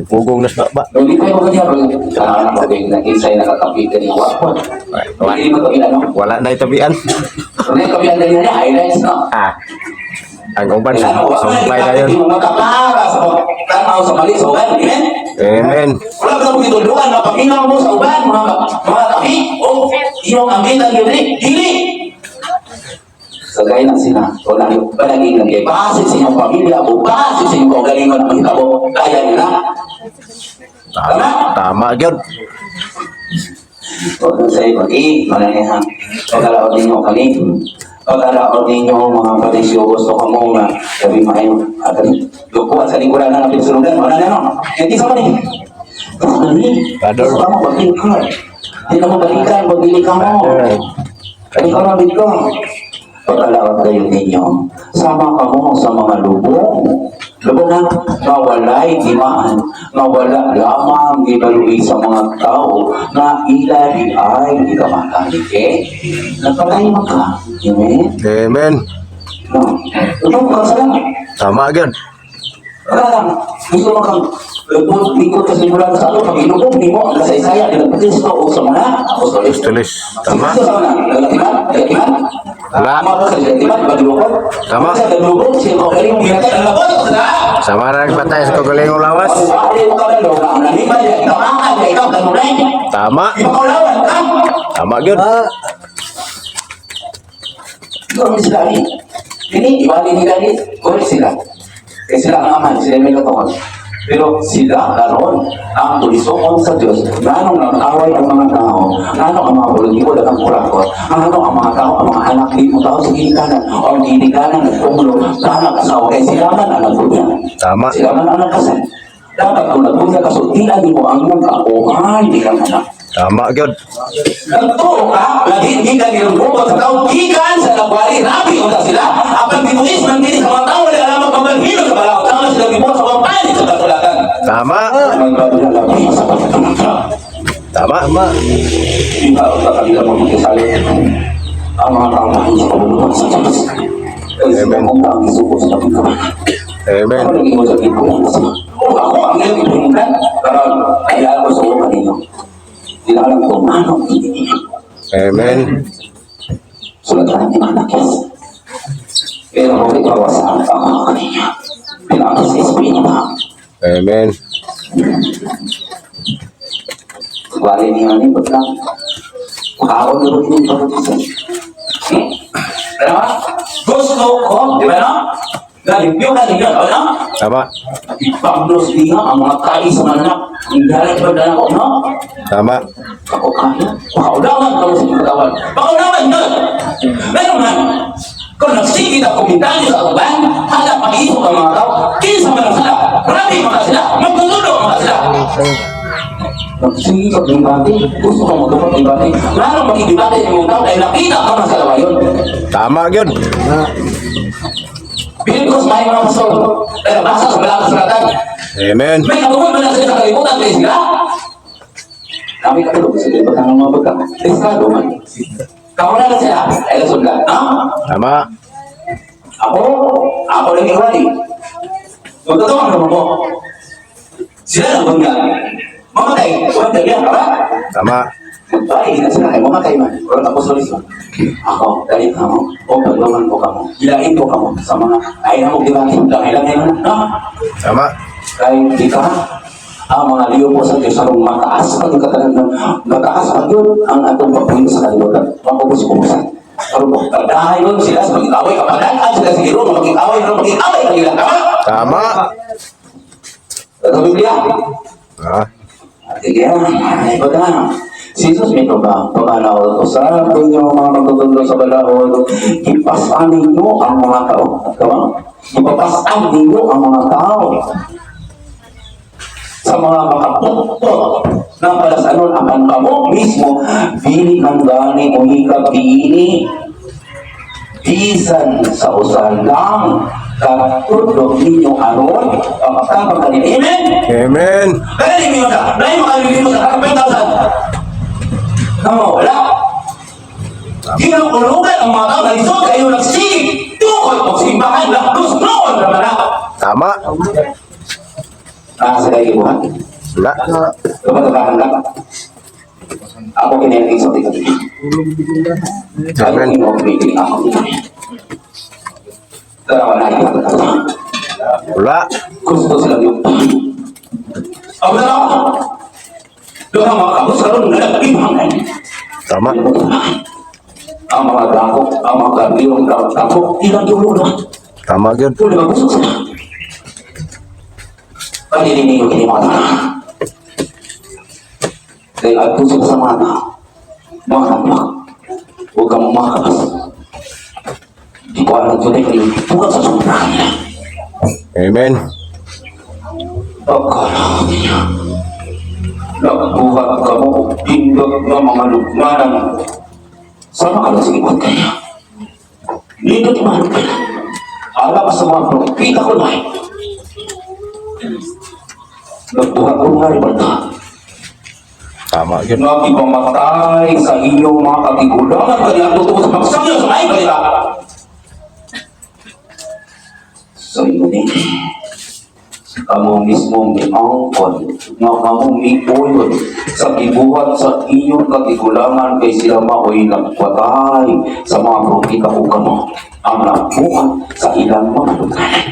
Pugong na sa baba. Hindi ko yung kanya, pero okay, nag-isay nakakapi ka niya. Hindi mo kami ano? Wala na itabian. Ano yung kapian na niya? Highlights, no? Ah. Ang uban sumpay na yun. Magkapara sa pagtanaw sa mali sa uban, amen? Amen. Wala ka mong gitulungan, mapaminaw mo sa uban, mga kapi, o iyong amitan yun eh, dili! Sa gaya ng sila, wala yung palaging nagay, basit sa inyong pamilya, o basit sa inyong kaugalingon ang mahitabo, kaya nila. Tama. Tama gyud. Huwag na sa'yo pag-i, malanihan. Pagkalaot ninyo kani. Pagkalaot ninyo, mga patisyo, gusto ka mo nga, sabi maayo, at dukuan sa lingkuran na natin sulugan, wala na no. Hindi sa mani. Brother. Gusto ka mo, pag-lingkod. Hindi ka mo balikan, pag-dili ka mo. Brother. Kani ka na dito. Pagkalaot kayo ninyo, sama ka mo sa mga lubong. Labo na, nga walay gimaan, nga wala lamang gibalui sa mga tao nga ila di ay gikamakan. Okay? Nagpatay man ka. Amen? Amen. No. Ito ka sa lang. Tama gyud. Wala lang. Gusto mo kang lubot, likod ka simula sa ato, pag inubog ni mo, ang kasaysaya, bilang Kristo o sa mga apostoles. Apostoles. Tama. Kristo sa mga, nagatiman, nagatiman. Wala. Tama ba sa nagatiman, badulukot? Tama. Sa gadulukot, siya ko galing binatay, ang labot, sa Sama na nagpatay sa kagaling lawas. Wala mo kabalo, ang naniman, ikaw ang ikaw kanunay. Tama. Ipakaulawan ka. Tama gyud. Ikaw ang sila ni. Ini, ibali nila ni, correct sila. Kaya sila ang aman, sila may katawan. Pero sila karon ang tulisokon sa Diyos. Nganong nag-away ang mga tao, nganong ang mga politiko daghang kurakot, nganong ang mga tao, ang mga anak di mo tao sa ginikanan, o ang ginikanan nagtumulo, kanang asawa, kay sila man ang nagbunya. Tama. Sila man ang nagkasal. Dapat kung nagbunya ka, sultian mo ang iyong kauhan, di kang anak. Tama gyud. Nagtuo ka, lagi hindi ka nilungkot sa tao, gikan sa lagwari, rabi unta sila. Apan bituis man dili sa mga tao, wala lamang pamalhino sa balaod. Tama sila gibuhat sa mga palit sa katulatan. Tama. Magbago na labi sa pagkakamata. Tama. Hindi ka sa kanila magkisali. Ang mga tao na sa kabuluhan sa Diyos. Kaya sila Amen. kung ang isuko sa pagkakamata. Amen. Ako naging mo sa kipunan sa O ako ang iyong ipunan. Karon, kaya ako sa ulo kanino. Hindi na alam kung anong ibig. Amen. Sulat ka ng manakis. Pero kung ikaw sa ang ako kaniya, pinakis sa espiritu. Amen. Wali niya ni ba't lang? Makaon na rin yung pagkakisa. Pero ha? Gusto ko, di ba no? Nalimpyo ka ninyo, ano? Tama. Ipagdos niya ang mga kai sa mga anak. Ang galit ba na ako, no? Tama. Ako kaya. Pakaunawan ka mo sa katawan. Pakaunawan nun! Meron man, kung nagsigit ang komentaryo sa uban, hala pag-iisip ang mga tao, kinsa man ang sila, rabi mga sila, magtutulo mga sila. Nagsigit ang debate, gusto ka mo dapat debate. Lalo magigibate sa mga tao dahil nakita ka man sa lawayon. Tama gyud. Bilin ko sa mga mga pastor, pero basa sa balakang suratan, Amen. may katungod man na sila sa kalibutan, kaya sila. Kami katulog sa kalibutan ng mga pagka. Estado man. Kauna na sila, ay nasudlan. Ah? Tama. Ako, ako lang iwali. Magtotoo ang naman mo. Sila lang bunga. Mamatay, wala yan, ba? Tama. Magbayad na sila, ay mamatay man. Pero apostolis man. Ako, dali ka mo, o pagluman ko ka mo, hilain ko ka mo sa mga, ay na mo, di ba? Lang lang no? Tama. Kay kita, ang mga liyo po sa Diyos, arong mataas pa yung katalan ng mataas pa yun ang atong pagpuyo sa kalibutan. Mapubos-ubusan. Pero pagdayon sila sa pag-away, kapag sila sa Ginoo, mag-away, mag-away kanila. Tama? Tama. Sa Biblia. Ah. Sige, ay ba Si Jesus may pamanaw usab ninyo mga magtutundo sa balahod, ipasan ninyo ang mga tao. Tama? Ipapasan ninyo ang mga tao sa mga makapukpok ng palasanon apan kamo mismo dili man gani muhikab diini bisan sa usa lang katudlo ninyo aron pamatabang kanila. Amen? Amen. Kaya ninyo na, dahil makalilimo sa 5,000. No, wala. Ginukulugan ang mga tao na lisod kayo nagsigig tukod o simbahan na krus noon naman na. Tama. Nasa kayo buhat. Wala. Tumatabahan lang. Ako kinailig sa tingin. Amen. Ako kinailig ako. Pero wala yung Wala. Gusto silang yung Ako na lang. Doon ang mga kabos karon na nag-ibang. Tama. Ang mga dako, ang mga kardiyo, ang mga dako, ilang dulo na. Tama gyud. Doon na gusto sila. Panilin ninyo kini mga tao. Dahil ang puso sa mga tao, mga kapwa, huwag kang mga kabas. Di ko alam kung ito bukan sa sobrang nila. Amen. Pagkala niya, nagbuhat ka mo, pindot nga mga lugmanan. Sama ka lang sa ibang kanya. Dito ti mahal ka. Alam sa mga propeta ko na. Nagbuhat ko nga rin. Tama yun. Nga ipamatay sa inyong mga katigulangan kaniya tungod sa pagsangyo sa maayong balita. So yun eh. Kamo mismo miangkon nga kamo miuyon sa gibuhat sa inyong katigulangan, kay sila maoy nagpatay sa mga propeta ug kamo ang nagbuhat sa ilang mga pagkanan.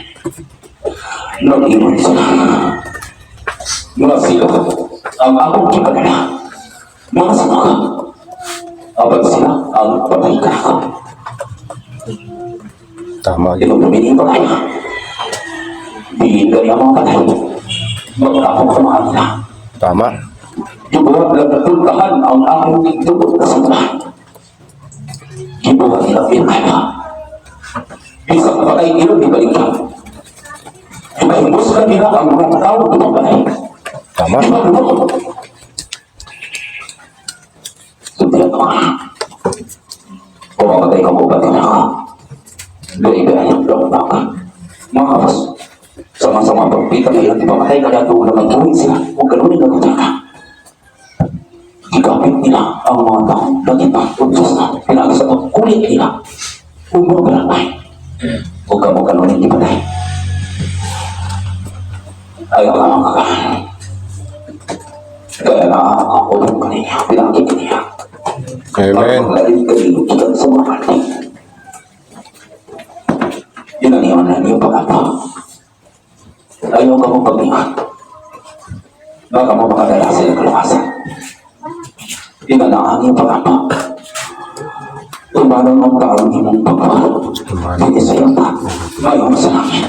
Nag-ingon sila nga sila ang akong gipadala mga sumaka, apan sila ang patay kanako. Tama yun. Inumin pa kayo. Diin gani ang mga patay. Magkapong sa mga nila. Tama. Gibuhat lang natultahan ang akong igtubot na simbahan. Gibuhat nila pinakaya. Bisag patay nila, di balik ka. Ipahimusgan nila ang mga tao itong patay. Tama. Ipaglulok. Sundihan ko ka. Pumamatay ka mo ba din ako? Gaya-gaya lang na ka. Mga kapas, sama-sama pagpita na ilang ipamatay ka na doon na magtuwid sila kung gano'n yung nagutaka. Gigapit nila ang mga tao na ginatugsos na pinagi sa pagkulit nila. Kung mga barangay, huwag ka mo gano'n yung ipatay. Ayaw ka mga ka. Kaya na ako ng kaniya, pinakit niya. Amen. Paglalim kanino gikan sa mga patay. Yun ang iwan na niyo pag-apa. Ayaw ka mong pag-ingat. Baka mo makadala sa iyong kaluwasan. Yun ang iyong pag-apa. Tumanong ang taong imong pagbuhat. Tumanong. Hindi sa iyong ta. Mayon sa langit.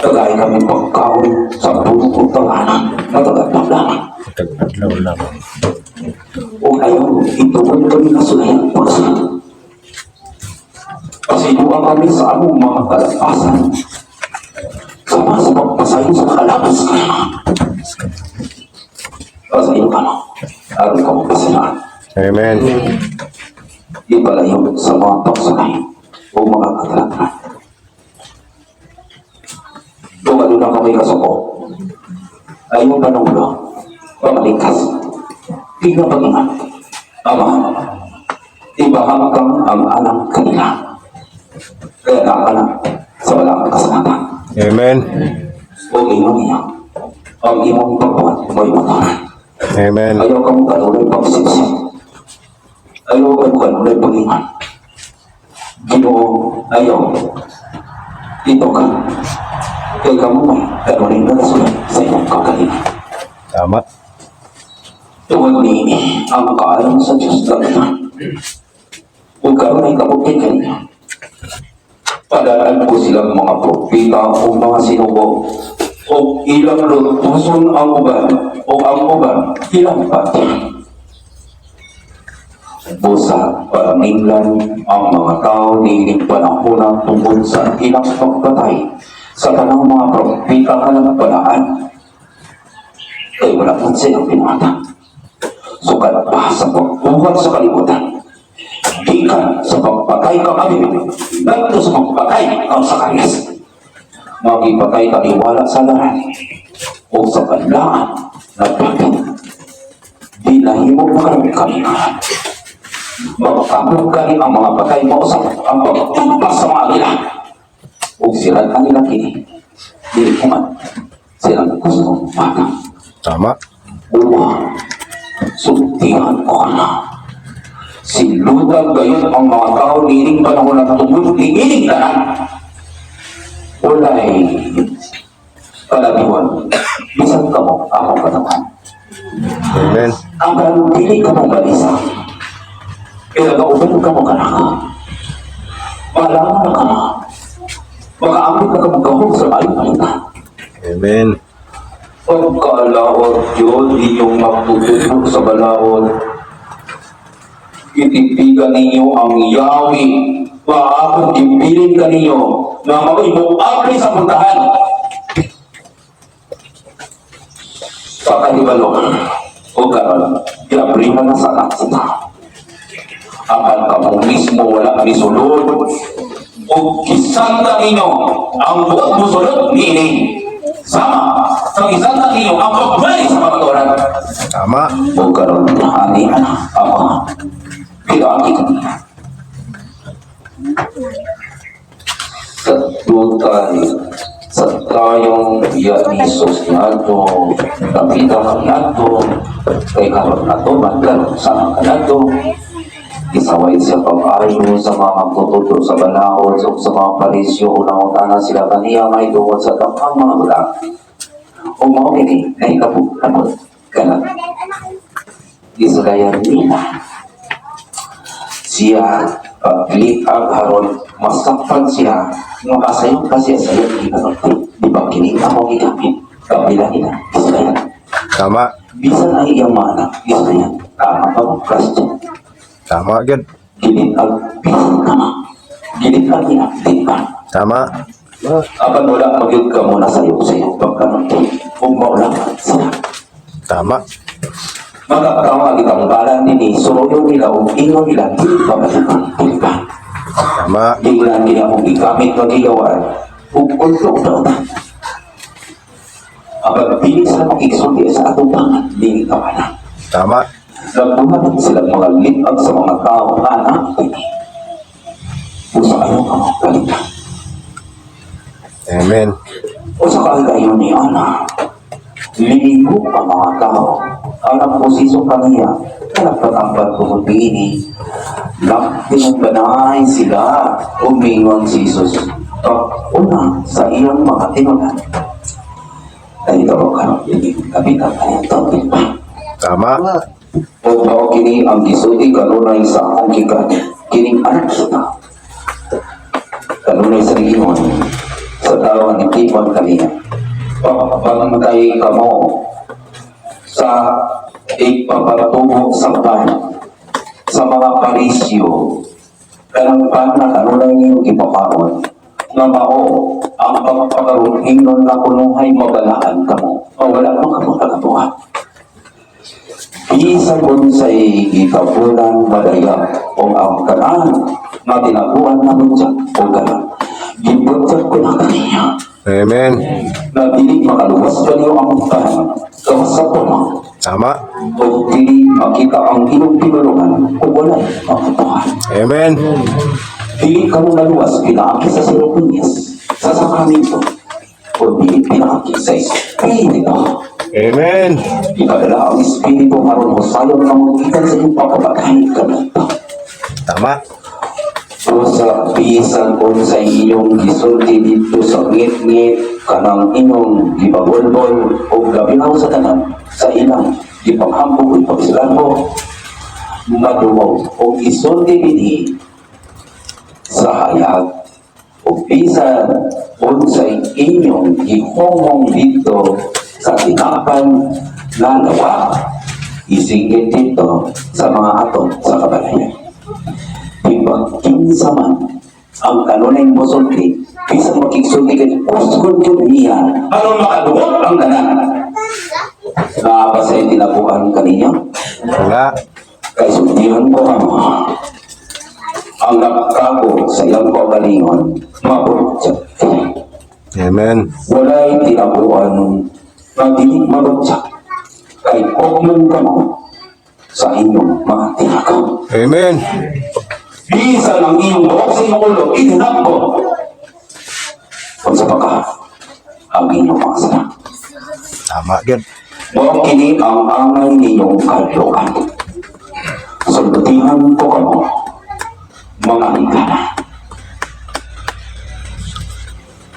Tagay kami pagkaon sa buong tawanan. Matagal lamang. Tag-adlaw lamang. O ayaw, ituon kami na sulayan pagsunod. Pasayuan kami sa among mga kalapasan. Sama sa pagpasayo sa kalabas ka. Pasayo ka no. Aron ka mapasilaan. Amen. Ipalayo sa mga pagsulay o mga katalatan. Kung ano na kami kasuko, ayaw panulo, pamaligtas, di na pag-ingat. Ama, ibahamkang ang alang kanila. Kaya nakakalang sa walang kasalanan. Amen. O ingon niya, ang imong pagbuhat mo'y mataran. Amen. Ayaw kang kanunay pagsipsip. Ayaw kang kanunay pag-ingat. Ginoo, ayaw. Ito ka. Kay kamo may kanunay na nasulat sa iyong kagalingan. Tama. Tungod ni ang kaayon sa Diyos lang. Ug karon ay kabukid kaniya. Padalaan ko silang mga propeta o mga sinugo o ilang lutuson ang uban o ang uban ilang pati. Busa paraminglan ang mga tao niining panahona tungkol sa ilang pagpatay sa tanang mga propeta kanang balaan. Kay wala man silang pinata. Sukad pa sa pagbuhat sa kalibutan. Gikan sa pagpatay kang Abel, ngadto sa pagpatay kang Zacarias. Magipatay kaniwala sa laran o sa banlaan na bakit di nahimo na karon kamingahan. Magkabog kani ang mga patay mausap ang pagtumpas sa mga agila. Ug sila kanila kini dili human silang gusto mata. Tama. Uwa, sultihan ko na. Silutan gayon ang mga tao niining panahon na tungod niining tanan. Walay kalabiwan. Bisan kamo akong katawan. Amen. Ang karon dili ka mo balisa. Kaya kauban ka mo kanako. Malaman na ka mo. Makaambit na ka mo gahom sa maayong balita. Amen. Pagkalaot yun, inyong magtutulog sa balaod. Ititigan ninyo ang yawi. Maakong ipilit ka ninyo na mao'y muabli sa puntahan. Sa kahibalo, o karon, giabrihan na sa sa tao. Apan kamo mismo wala misulod o gisanta ninyo ang buot mosulod niini. Sama sa isang iyo ang pagbalik sa kamatuoran. Tama. O karon ani ako. Pero ang ikan. Sa tutay sa tayong biya ni Jesus niadto, kapita kaniadto, kay karon nato man sa mga kaniadto, isaway siya pag-ayo sa mga magtutudlo sa balaod ug sa mga Parisyo. Unang-utana sila kaniya mahitungod sa daghang mga butang. O mao kini nahikabot kanang gisulayan nila siya paglikag haron masakpan siya nga kasayon pa siya sa iyang gipanagti. Di ba kini ako gigamit kapila nila gisulayan? Tama. Bisan ang iyang mga anak gisulayan. Tama pa mo, Christian? Tama gyud. Gilitag bisan tama, gilitag nila, di ba? Tama. Apan wala magyud ka muna sa iyo sa iyong pagkanunti ug maula sila. Tama. Magkakawa gitangbalan nini suroyo nila ug ingon nila, dili pa ba, dili ba? Tama. Bigla nila akong gigamit nga gigawan ug ulto daw na. Apan dili sila makigsulti sa atong pangan, dili ka na. Tama. Nagbuhat sila mga litag sa mga tao ana ini. Usa kayo ka mga kalita. Amen. Usa ka kayo ni ana. Liliho ang mga tao. Ang nagposiso kaniya, nagpatambad tungod niini. Nagtinumbanay sila, umingon si Jesus. Una sa iyang mga tinunan. Ay ito karon hindi kapita kanyang tawag pa. Tama. O mao kini ang gisulti kanunay sa akong gikan kining anak sa tao. Kanunay sa Ginoo sa tao ang nitipon kaniya. Pagpantay kamo sa igpapatubo sa pan sa mga Parisyo, kanang pan na kanunay ninyong gipapaon nga mao ang pagpakaroon ingon nga kunuhay mabalaan kamo, mawala pa kamo kagabuhat. Bisan unsay gikabulan madaya o ang kanan nga tinaguan na buntag o kanan. Gibuntag ko na kaniya Amen. na dili makaluwas kaniyo ang kanan gawas sa tuma Tama. o dili makita ang inyong pinulungan o walay makatuhan. Amen. Dili ka mo naluwas pinaaki sa sinukunyas sa sakramento o dili pinaaki sa Espiritu. Amen. Ipadala ang Espiritu aron husayon nga mogikan sa inyong pagkabagay kanito. Tama. O sa bisan unsay inyong gisulti didto sa ngit-ngit kanang inyong gipagulbol o gabinaw sa tanan sa ilang gipanghambog o ipagsilambo madungog o isulti dinhi sa hayag, o bisan unsay inyong gihonghong didto sa tinapay nga lawa isinggit didto sa mga atop sa kabalayan. Diba, kinsa man ang kanunay mosulti, bisan makigsulti kay usgon gyud niya aron makadungog ang tanan. Naa ba sa tinabuan kaninyo? Wala. Kay sultihan ko kamo. Ang nagkago sa iyang kaugalingon, mabuntag. Amen. Walay tinabuan na dili mabuntag. Kay ogyon kamo sa inyong mga tinakaw. Amen. Bisan ang iyong buhok sa iyong ulo, itinap ko. Kung sa pagka, ang inyong mga sala. Tama gyud. Mao kini ang angay ninyong kahadlokan. Sultihan ko kamo, mga higala.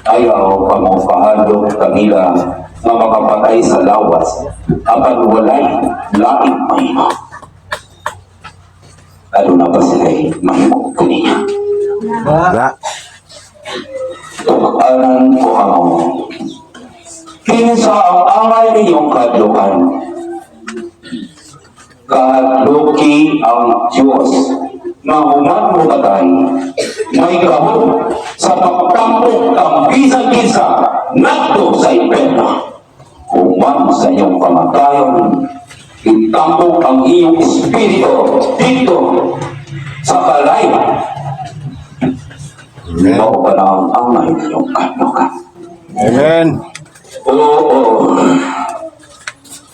Ayaw kamo kahadlok kanila nga makapatay sa lawas, apan walay laing mahimo. Aduna ba sila'y mahimo kaniya? Wala. Tug-anan ko kamo. Kinsa ang angay ninyong kahadlokan? Kahadloki ang Diyos na human mo patay, may gahom sa pagtampok ang bisan-kinsa ngadto sa impyerno. Human sa inyong kamatayon, itampok ang iyong espiritu didto sa kalayan. Amen. Mao ba na ang angay ninyong kahadlokan? Amen. Oo.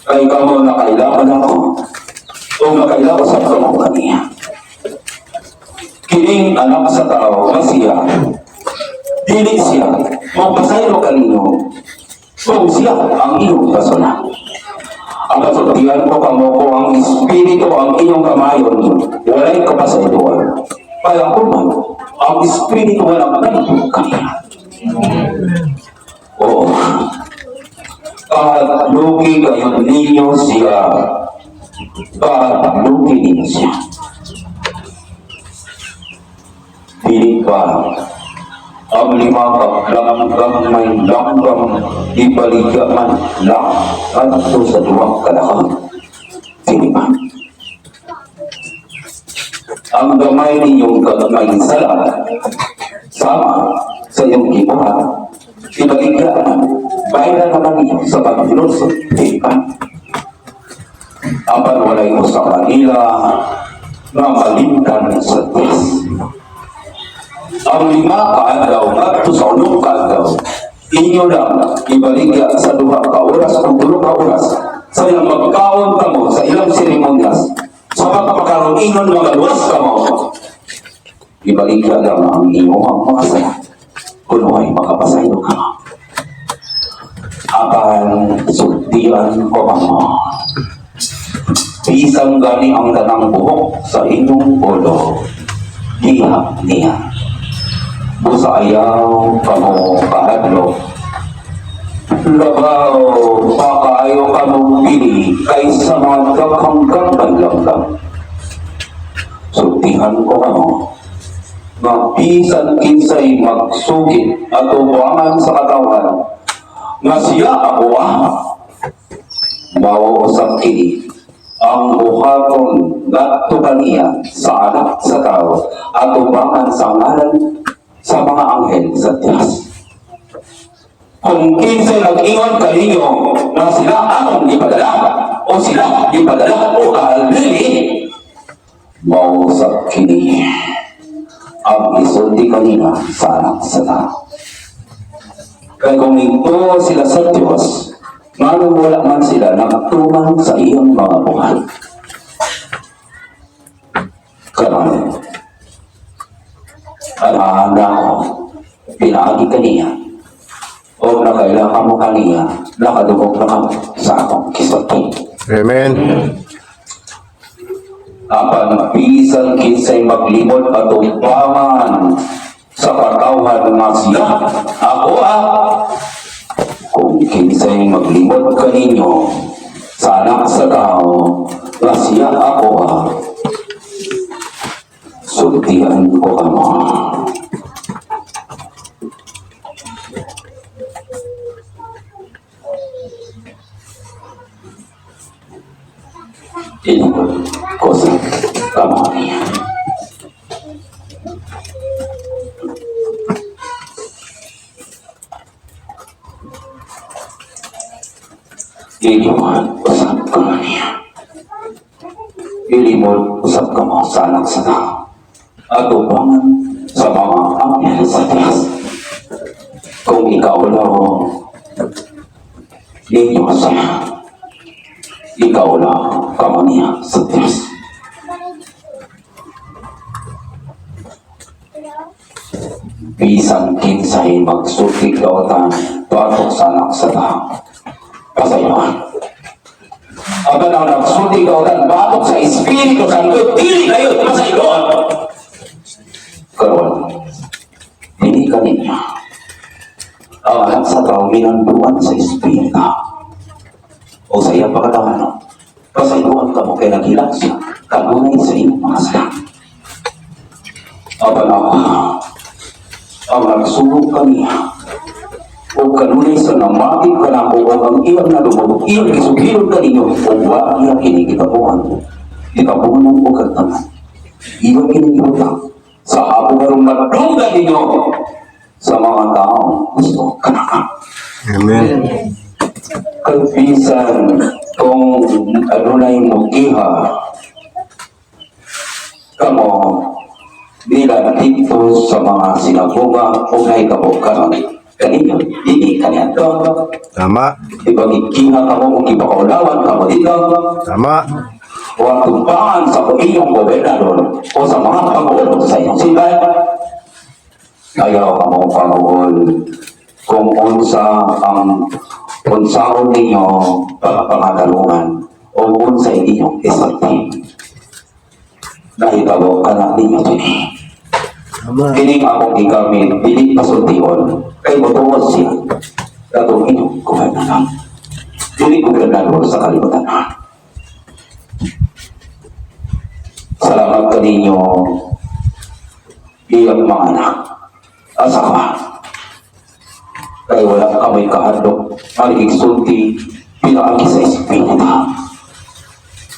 Kay kamo nakaila kanako. O nakaila ko sa kamo kaniya. Kining Anak sa Tao nga siya, dili siya magpasaylo kaninyo kung siya ang iyong basula. Ang kasultihan ko kamo ko ang Espiritu ang iyong kamayon, walay kapasayloan. Kaya kuman, ang Espiritu walang kanito kaniya. Oo. Kahadluki kayo ninyo siya. Kahadluki ninyo siya. Dili ba ang lima ka langgam may langgam ibaligya man lang adto sa duha ka lakang? Dili ba? Ang gamay ninyong gamay sala sama sa iyong gibuhat, ibaligya man, bayaran naman ninyo sa paghinulsol. Dili ba? Apan walay usa kanila nga malimtan sa Diyos. Ang 5 ka adlaw ngadto sa 8 ka adlaw, inyo lang ibaligya sa 2 ka oras o 3 ka oras sa ilang magkaon kamo sa ilang seremonyas sa pagpakaroon ingon mga luwas kamo. Ibaligya lang ang inyong mga sala kung ay makapasaylo kamo. Apan sultian ko kamo, bisan gani ang tanang buhok sa inyong ulo gihap niya. Busa ayaw kamo kahadlok. Labaw pa kaayo kamo pili kaysa mga daghang gamay langgam. Sultihan ko kamo, nga bisan kinsay magsugid atubangan sa katawhan nga siya ako ah, mao usab kini ang buhaton ngadto kaniya sa Anak sa Tao atubangan sa ngalan sa mga anghel sa Diyos. Kung kinsay nag-ingon kaninyo na sila among gipadala o sila gipadala o kahalili, mao usab kini ang isulti kanina sa Anak sa Tao. Kay kung nagtuo sila sa Diyos, nganong wala man sila nagtuman sa iyang mga buhat? Karon, ang ko, pinaagi kaniya, o nakaila kamo kaniya, nakadungog na kamo sa akong gisulti. Amen. Apan bisan kinsay maglimot atubangan sa katawhan nga siya ako ah, kung kinsay maglimot kaninyo sa Anak sa Tao nga siya ako ah, sultihan ko kamo. Ilimot ko sa kamo niya. Ilimot usab kamo niya. Ilimot usab kamo sa Anak sa Tao atubangan sa mga anghel sa Diyos. Kung ikaw lang ninyo siya, ikaw lang kamo niya sa Diyos. Bisan kinsay magsulti kautan batok sa Anak sa Tao, pasayloan. Apan ang nagsulti kautan batok sa Espiritu Santo, dili kayo pasayloan. Karon, dili kaninyo ang Anak sa Tao minanduan sa Espiritu o sa iyang pagkatawano, pasayloan kamo kay naghilak siya kanunay sa inyong mga sala. Apan ako ang nagsulog kaniya o kanunay sa namati kanako o ang iyang nadungog, iyang gisugilon kaninyo o wa niya kini gitabuhan gitabuhan o kagtaman, iyang kini gibutang sa hapon karong madunggan ninyo sa mga taong gusto kanaka. Amen. Kay bisan kung adunay mogiha kamo nila dito sa mga sinagoga o nahitabo karon. Kaninyo, dili kaniadto. Tama. Di ba gikinga kamo ug gipakaulawan kamo dito? Tama. O ang tumpangan sa inyong gobernador o sa mga pangulo sa inyong siyudad. Ayaw kamo panguol kung unsa ang unsaon ninyo pagpangatalungan o unsa inyong isulti. Nahitabo kana ninyo kini. Tama. Kining akong gigamit, dili pasultion, kay motuod siya katong inyong gobernador. Dili gobernador sa kalibutan. Salamat kaninyo iyang mga anak. Asawa. Kay wala kamoy kahadlok, ang igsulti, pinaagi sa espiritu.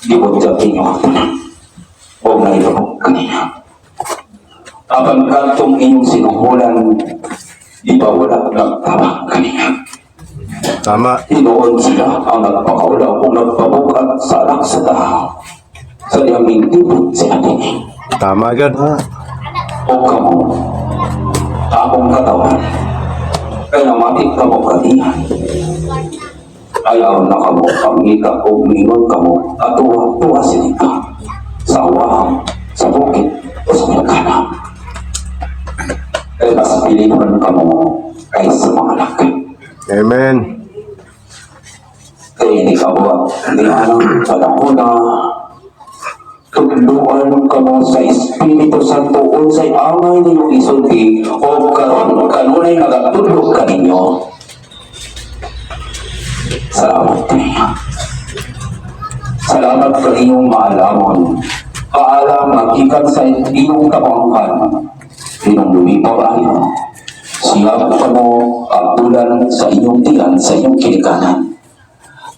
Gibutyag ninyo ang tanan. O nahitabo kanina. Apan kadtong inyong sinuhulan, di ba wala nagtabang kanina? Tama. Tinuod sila ang nagpakaulaw kung nagpabukat sa anak sa tao. Sa diyang mintipot sila dinhi. Tama gud. O kamo, akong katawan, kay namati kamo kaniya. Ayaw na kamo pangita o mingon kamo at tuwa-tuwa sinita sa awaham, sa bukid o sa milkana. Kay mas pilihon kamo kaysa mga anak. Amen. Kay hindi ka ba ni anang panahon na tudluan kamo sa Espiritu Santo unsay angay ninyong isulti o karon kanunay nagatudlo kaninyo. Salamat kaniya. Salamat kaninyong maalamon. Paalam magikan sa iyong kabangkan. Pinong lumipaw ayo. Siya kamo pagbulan sa inyong tiyan sa inyong kinikanan.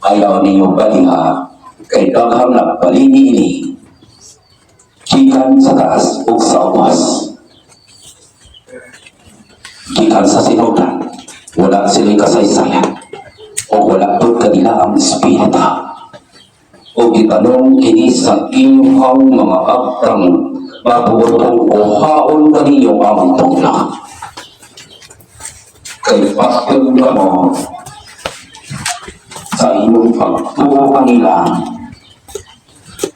Ayaw ninyo baliha kay daghang nagbalini ini gikan sa taas ug sa ubos, gikan sa sinugdan. Wala sila'y kasaysayan o wala pud kanila ang espiritu o gitanong kini sa inyong mga agtang mabuotong kuhaon kaninyo ang tungla kay patyon kamo sa inyong pagtuo kanila.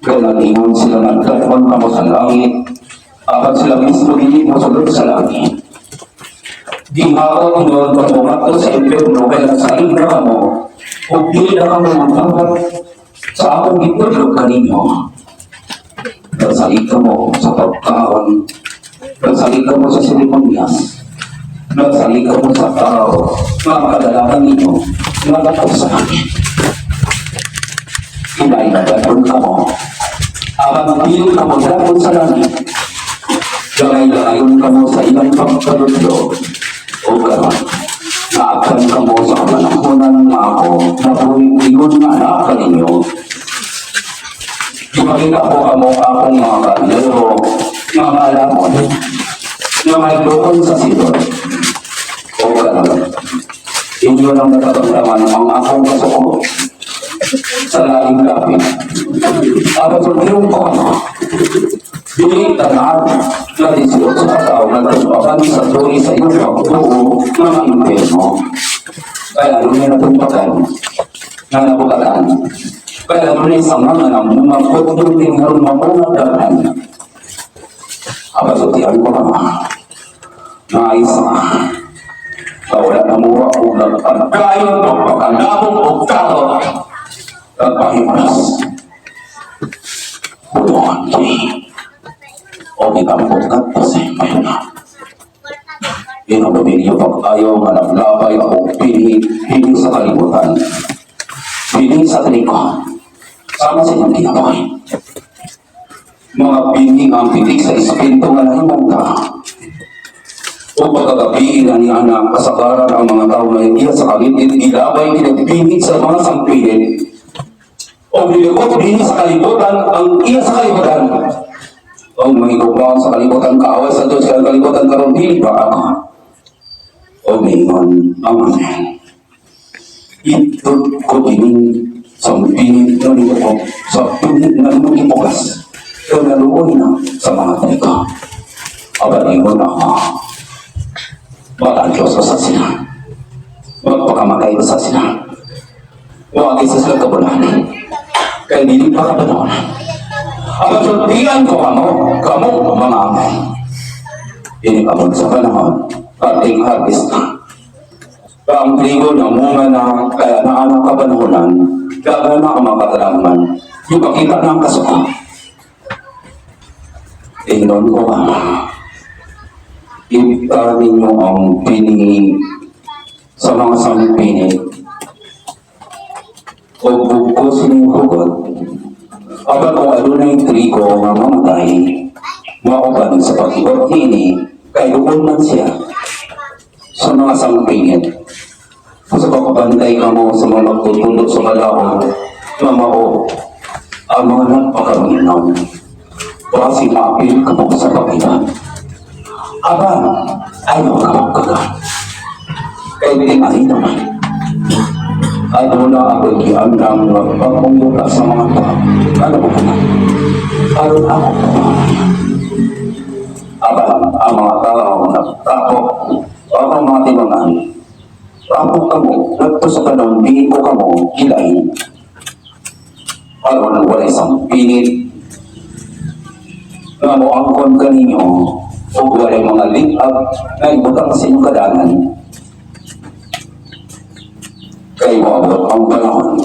Kaya nag-ingon sila, nagdadhon kamo sa langit, apan sila mismo dili mo sulod sa langit. Gihaon ingon kamo ngadto sa impyerno kay nagsalig na kamo ug dili na kamo magbuhat sa akong gitudlo kaninyo. Nagsalig kamo sa pagkaon, nagsalig kamo sa seremonyas, nagsalig kamo sa tao nga kadalakan ninyo nga sa langit. Hinay na dadon kamo. Apan dili kamo dadon sa langit. Dangay-dangayon kamo sa ilang pagpadudlo. O karon, naagkan kamo sa kapanahonan nga ako nabuhi ingon nga anak kaninyo. Ipakita ko kamo akong mga karnero nga maalamon nga may doon sa silot. O karon, inyo lang natatamtaman ang akong kasuko sa laing dapit. Apan sa iyong ko, dili tanan na 18 ka tawo nagtumpakan sa duri sa iyong pagtuo ng impyerno. Kaya ano niya natumpakan nga nabukatan. Kaya ano niya sa mga mga kutong haron mamunga daghan. Apan sultihan ko kamo na isa wala na muha o nagpagkayon, pagpakalabong o tao, nagpahimalas. Butuan kini. O gitampot kadto sa impyerno. Inababin niyo pag-ayaw nga naglabay akong pili, pili sa kalibutan. Pili sa triko. Sama sa inyong kinabuhi. Mga binhi nga ang titik sa espiritu nga nahimong tao. O pagkagabi na ni anak kasagaran ang mga tao na iya sa kalipit gilabay kinagbinhi sa mga sangpilit. O nilikot dinhi sa kalibutan ang iya sa kalibutan. O mahigugmaon sa kalibutan, kaaway sa Diyos sa kalibutan karon dili ba ako? O mingon ang amen. Itud ko kining sa pinit na nilukop, sa pinit na imugas, o naluoy na sa mga triko. Apan ingon ako, baka Diyos sa sila. Magpakamatay ba sa sila? Huwag sa sila kabulan. Kaya dili pa kapanahon. Ang sultian ko kamo, kamo mga angay. Ini kamo sa panahon, ating harvest na. Ang trigo na munga na kaya na ang kapanahonan, gaga na ang mga katalangman, yung makita ng kasuka. Ingnon ko ka, ibta ninyo ang piningi sa mga sampinit o bugkos ining hugot, apan kung adunay trigo nga mamatay, mauban sa pag-ibot niini, kay ukon man siya sa mga sampingit. Sa pagpabantay ka mo sa mga magtutulog sa kalaon, nga mao ang mga nagpakamingaw. Basi maapil ka mo sa pag-iban. Apan, ayaw ka magkaga. Kay tingahi naman. Aduna ako giandam nga bagong yuta sa mga tao. Ano ko na? Aron ako pamamayan. Apan, ang mga tao nagtapok, ang mga tinungan, tapok kamo, nagto sa kanon, di ko kamo, gilain. Aron walay sampinit, nga moangkon kaninyo, ug walay mga lig-up na ibutang sa inyong kadanan. Kay moabot ang panahon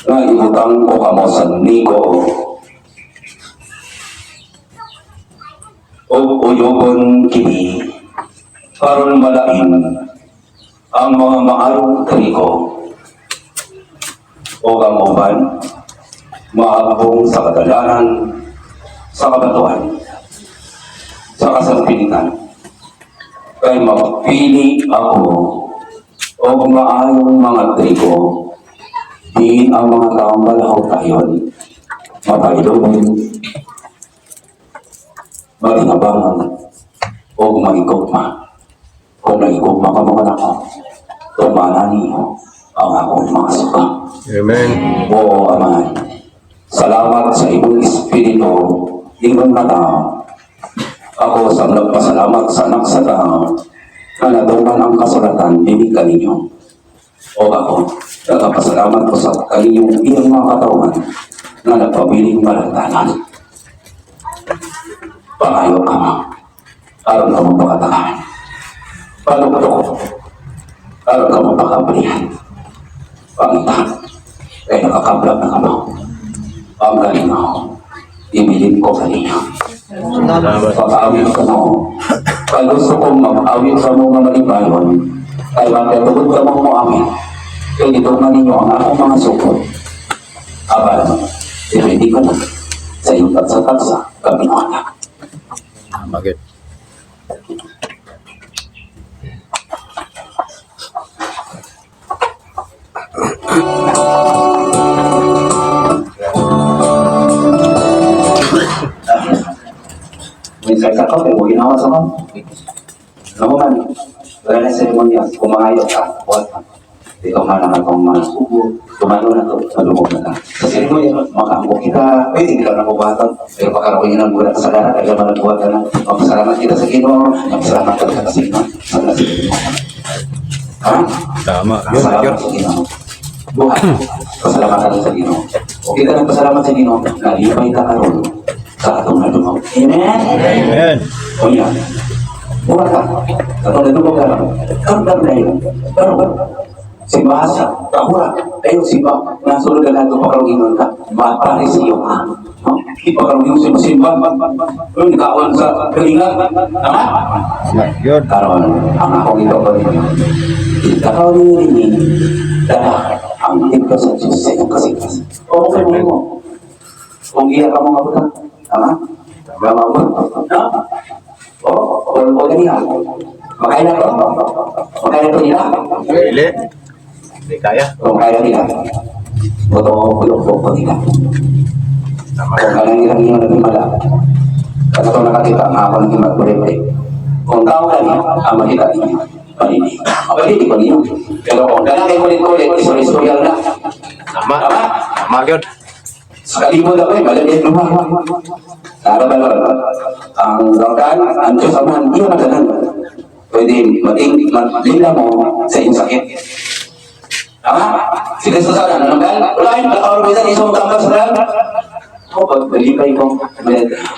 nga ibutang ko kamo sa nigo ug uyogon kini karon malain ang mga maayong trigo ug ang uban mahagbong sa kadalanan sa kabatuhan sa kasampinitan, kay magpili ako og maayong mga trigo diin ang mga taong balahaw tayon mapailobon, malinabangon o maigugma. Kung naigugma ka mga nako, tumana niyo ang akong mga suka. Amen. Oo, Ama. Salamat sa imong Espiritu, ingon na tao. Ako sa nagpasalamat sa anak sa tao, na natuman ang kasulatan, dinhi kaninyo. O ako, nagpasalamat ko sa kaninyong iyang mga katawan na nagpabiling malantanan. Pangayo ka mo, aron ka mo pakatakan. Panuktok, aron ka mo pakabrihan. Pangita, kay nakakablag na kamo. Ang kalinaw, ibilin ko kanina. Salamat. Pag-awit ka mo. Kay gusto kong mag-awit sa mga malipayon, kay magkatugod ka mong moawit. Kay dito man ninyo ang akong mga sukod. Aban, i-ready ko na sa iyong tagsa-tagsa, kabinuhatan. Tama gyud. Minsan sa kape, huwag ginawa sa kape. Ano man, wala na seremonya, kumayo ka, buhat ka. Di ka man ang atong mga subo, tumano na to, malumog na ka. Sa seremonya, makaambok kita, pwede hindi ka na buhatan, pero pagkaroon ng buhat sa kasagaran, kaya man nagbuhat ka na, magpasalamat kita sa Ginoo, magpasalamat ka sa Ginoo, sa Ginoo. Ha? Tama. Yun, Salamat yun. sa Ginoo. Buhat. Pasalamatan sa Ginoo. O kita nagpasalamat sa Ginoo, nalipay ka karon sa atong nadungog. Amen? Amen. O yan. Buhat ka. Sa atong nadungog ka lang. Karon karon na yun. Karon. Simba sa kahura. Ayo simba. Nasulod ka nato pakaroon ka. Maparisiyo ka. No? Di pakaroon yung simba. Simba. Pero nikawan sa kalinga. Tama? Tama. Yun. Karon ang akong ito ko ninyo. Itakaw ninyo ninyo, dala ang templo sa Diyos sa inyong kasing-kasing. Oo, okay mo mo. Kung iya ka mga buta, tama? Tama ba? No? Oo, o, o ganiha. Makaila to? Makaila to nila? Dili. Di kaya. Kung kaya nila, boto ko ko nila. Tama. Kung kaya nila nila naging Kasi kung nakakita, mga ako naging magkulete. Kung tao ka niya, ang makita ninyo, palili. Palili ko ninyo. Pero kung dala kay kulit-kulit, istorya na. Tama. Tama? Tama gyud. Sa kalibot ako eh, malaliit luha. Narabalon. Ang langkan, ang Diyos Amahan, iyo naganan. Pwede maging maglila mo sa iyong sakit. Tama? Si Kristo sa ano nang wala yung nakaorbisan isang tambal sa lang. Ako, pag nalipay ko,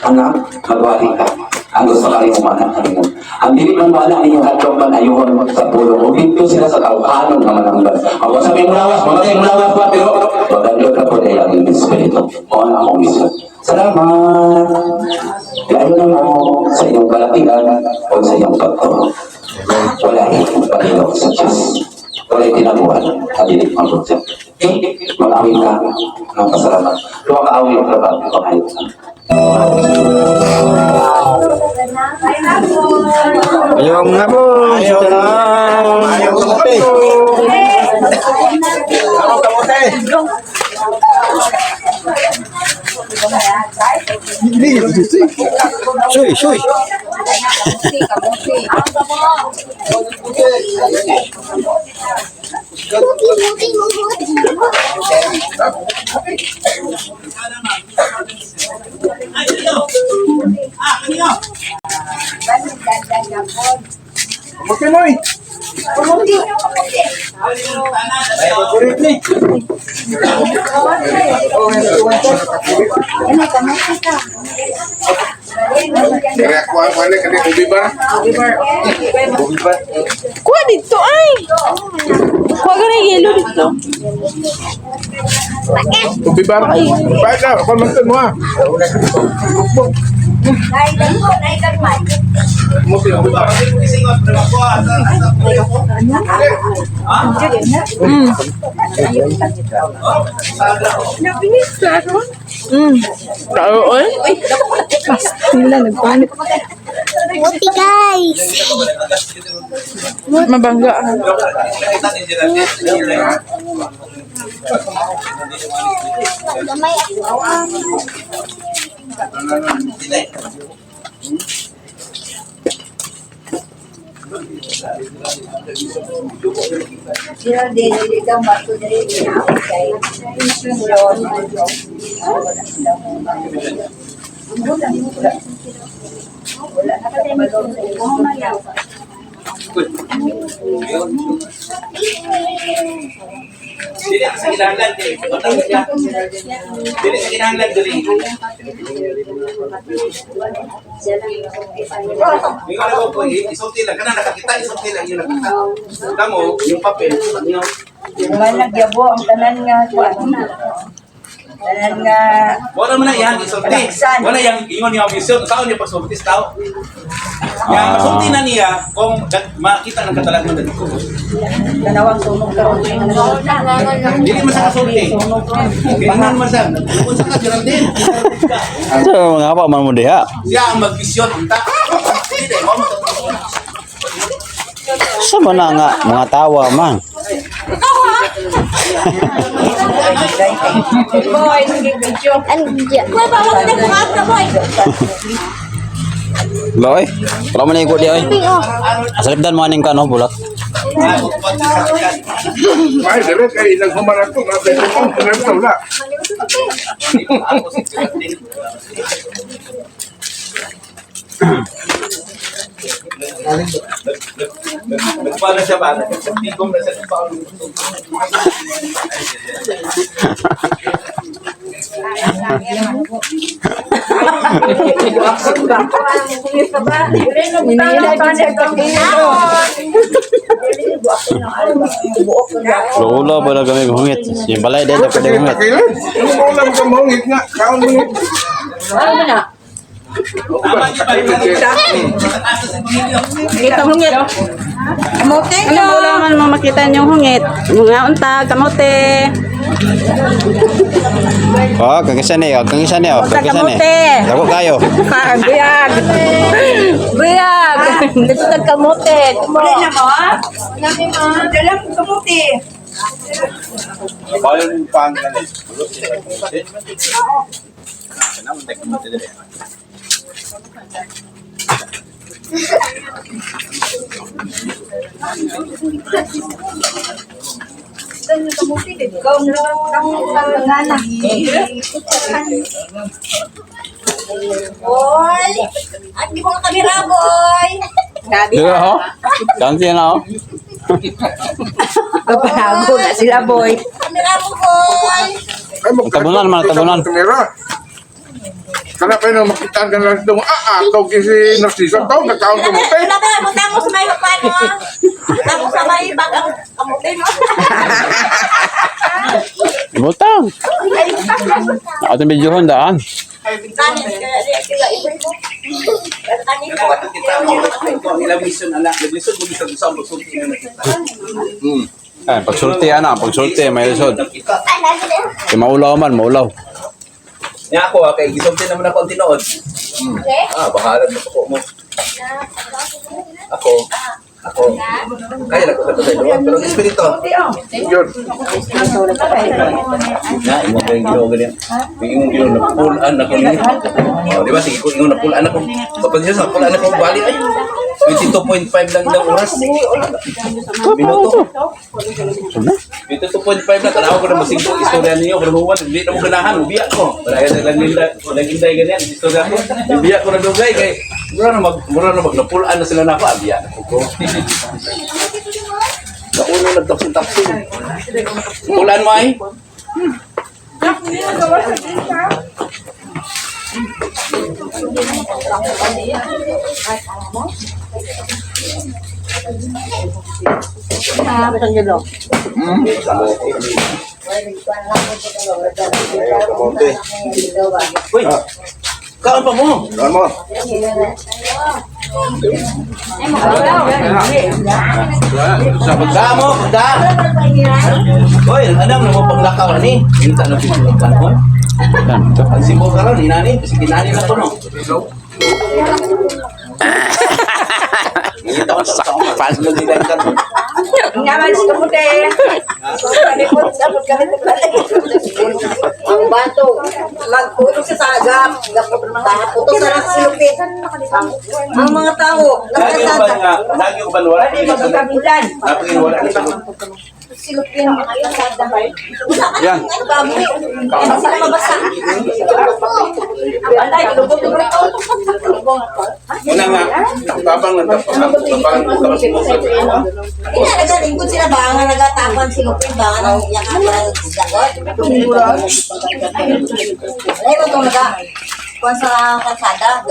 anak, magwali ka. Ang gusto ka rin umana kanino. Ang dili man wala ninyong hadlok man ayuhon sa pulong. O dito sila sa tawhanon nga mananggal. Ang sa may mulawas, mamatay mulawas pa, pero magandod ka po dahil ang iyong espiritu. Mo ang akong misyon. Salamat! Layo na mo sa iyong kalatigan o sa iyong pagturo. Wala itong Panginoon sa Diyos. Wala tinabuhan at dili mabuti. Eh, mag-awit ka ng pasalamat. Luwa ka awit ka ba? Pangayot ka. Ayaw nga po. Ayaw kamote. Ayaw kamote. Suy, suy. Kamote mo eh. Favorite ni. Kaya kuha kuha na kani ubi ba? Ubi ba? Kuha dito ay. Kuha ka na yelo dito. Ubi ba? Bakit na? Ako man mo ah. Kamote ubi ba? Tao oy. Pastila nagpanik. Muti guys. Mabangga ah. Gamay ako. Dili sa kinahanglan kay batang siya. Dili sa kinahanglan dili. Ingon ako po, isulti lang kana nakakita, isulti lang yung nakita. Kamo, yung papel, inyo. Managyabo ang tanan nga kuan. Tanan nga Wala man na iyang isulti. Wala yang ingon niya vision, sao niya pagsulti sa tao. Ya, masulti na niya kung makita ng katalag ng dito. tanawang sunog karon. Dili man sa kasulti. Kailangan man sa, kung sa ka Geraldine. So, mga pa man mo diha. Siya ang magbisyon unta. Dili mo. Sa man na nga mga tawa man. Boy, sige video. Kuha ba wag na bukas na boy. Ba oy? Wala man na di oy. Asalipdan mo aning kano bulat. Ay, dire kay ilang humarat ko, nga beto ko, wala wala. Nagpala siya ba? Nagtigom na siya. Lola ba na kami hungit? Yung balay dahil na pwede hungit. Takilan. Yung mo lang ka mahungit nga, kaon mo. Ano na? Kita hungit. Kamote. Ano mo man mo makita niyong hungit? Mga unta, kamote. Oh, kagisa ni, oh, kagisa ni, oh, kagisa ni. Kamote. Dako kayo. Ah, buyag. Buyag. Dito tag kamote. Wala na mo? Dala mo kamote. Bayon pang ganit. Ikaw na lang. Boy. At di mo ka kamera boy. Dira ho. Kanti na ho. Kapanago na sila, boy. Kamera mo, boy. Ay, Tabunan man, tabunan. Kamera. Kana pa yun, makitaan ka na lang ito. Ah, tawag si Narciso. Tawag, nagkaon kamote. Wala ba, butang mo sa may paano ah. Butang mo sa may bag ang kamote mo. Butang. Ating videohon daan. Kanin, kaya di sila ibig mo. Kanin ko. Kita mo ang ilang mission anak, naglisod mo bisag usa ang pagsulti nga nakita. Ay, pagsulti ana, pagsulti may lisod. Nakita. Kay maulaw man, maulaw. Nya ako ah, kay gisulti naman ako ang tinuod. Ah, bahala na ko mo. Ako, ako. Kaya lang ko sa doon, pero ang espiritu. Yun. Na, imo kay Ginoo ganyan. Yung imong Ginoo na pulan ako ni. Oh, di ba sige ko ingon na pulan ako. Kapag siya sa pulan ako bali ay 22.5 lang ilang oras. Minuto. 22.5 na tanaw ko na masingko istorya niyo pero huwan hindi na mo ganahan ubiya ko. Wala yan lang inday, walang inday ganyan istorya ko. Ubiya ko na dugay kay mura na mag napulaan na sila nako abiya na ko. Nauno nagtapsin-tapsin. Pulaan mo ay. Ayaw, kamote. Uy. Kaon pa mo. Kaon mo. Pagda mo, pagda. Uy, anam na mo panglakaw ani. Inta na pito ang panahon. Yan, ito. Ang simbo karon inani, kasi kinani na to no. Ngita ko sa sakpan. Nga man si kamote. Ang bato, magputo siya sa agam, puto sa lang silupin. Ang mga tao, Lagi ko ba nagkasada, nga, lagi ko ba wala ni sulod? Kabulan. Lagi wala ni sulod. silupin, kalsada. Usa ka Yan. ano ba mo? Ano sila mabasa? Patay, lubog. Una nga, tabang lang tabang tabang tabang mo sa Hindi na nagalingkod sila ba nga nagatapan silupin ba nga nang yakan ba ng dagot? Ay, mo itong naga. Kuan sa kalsada,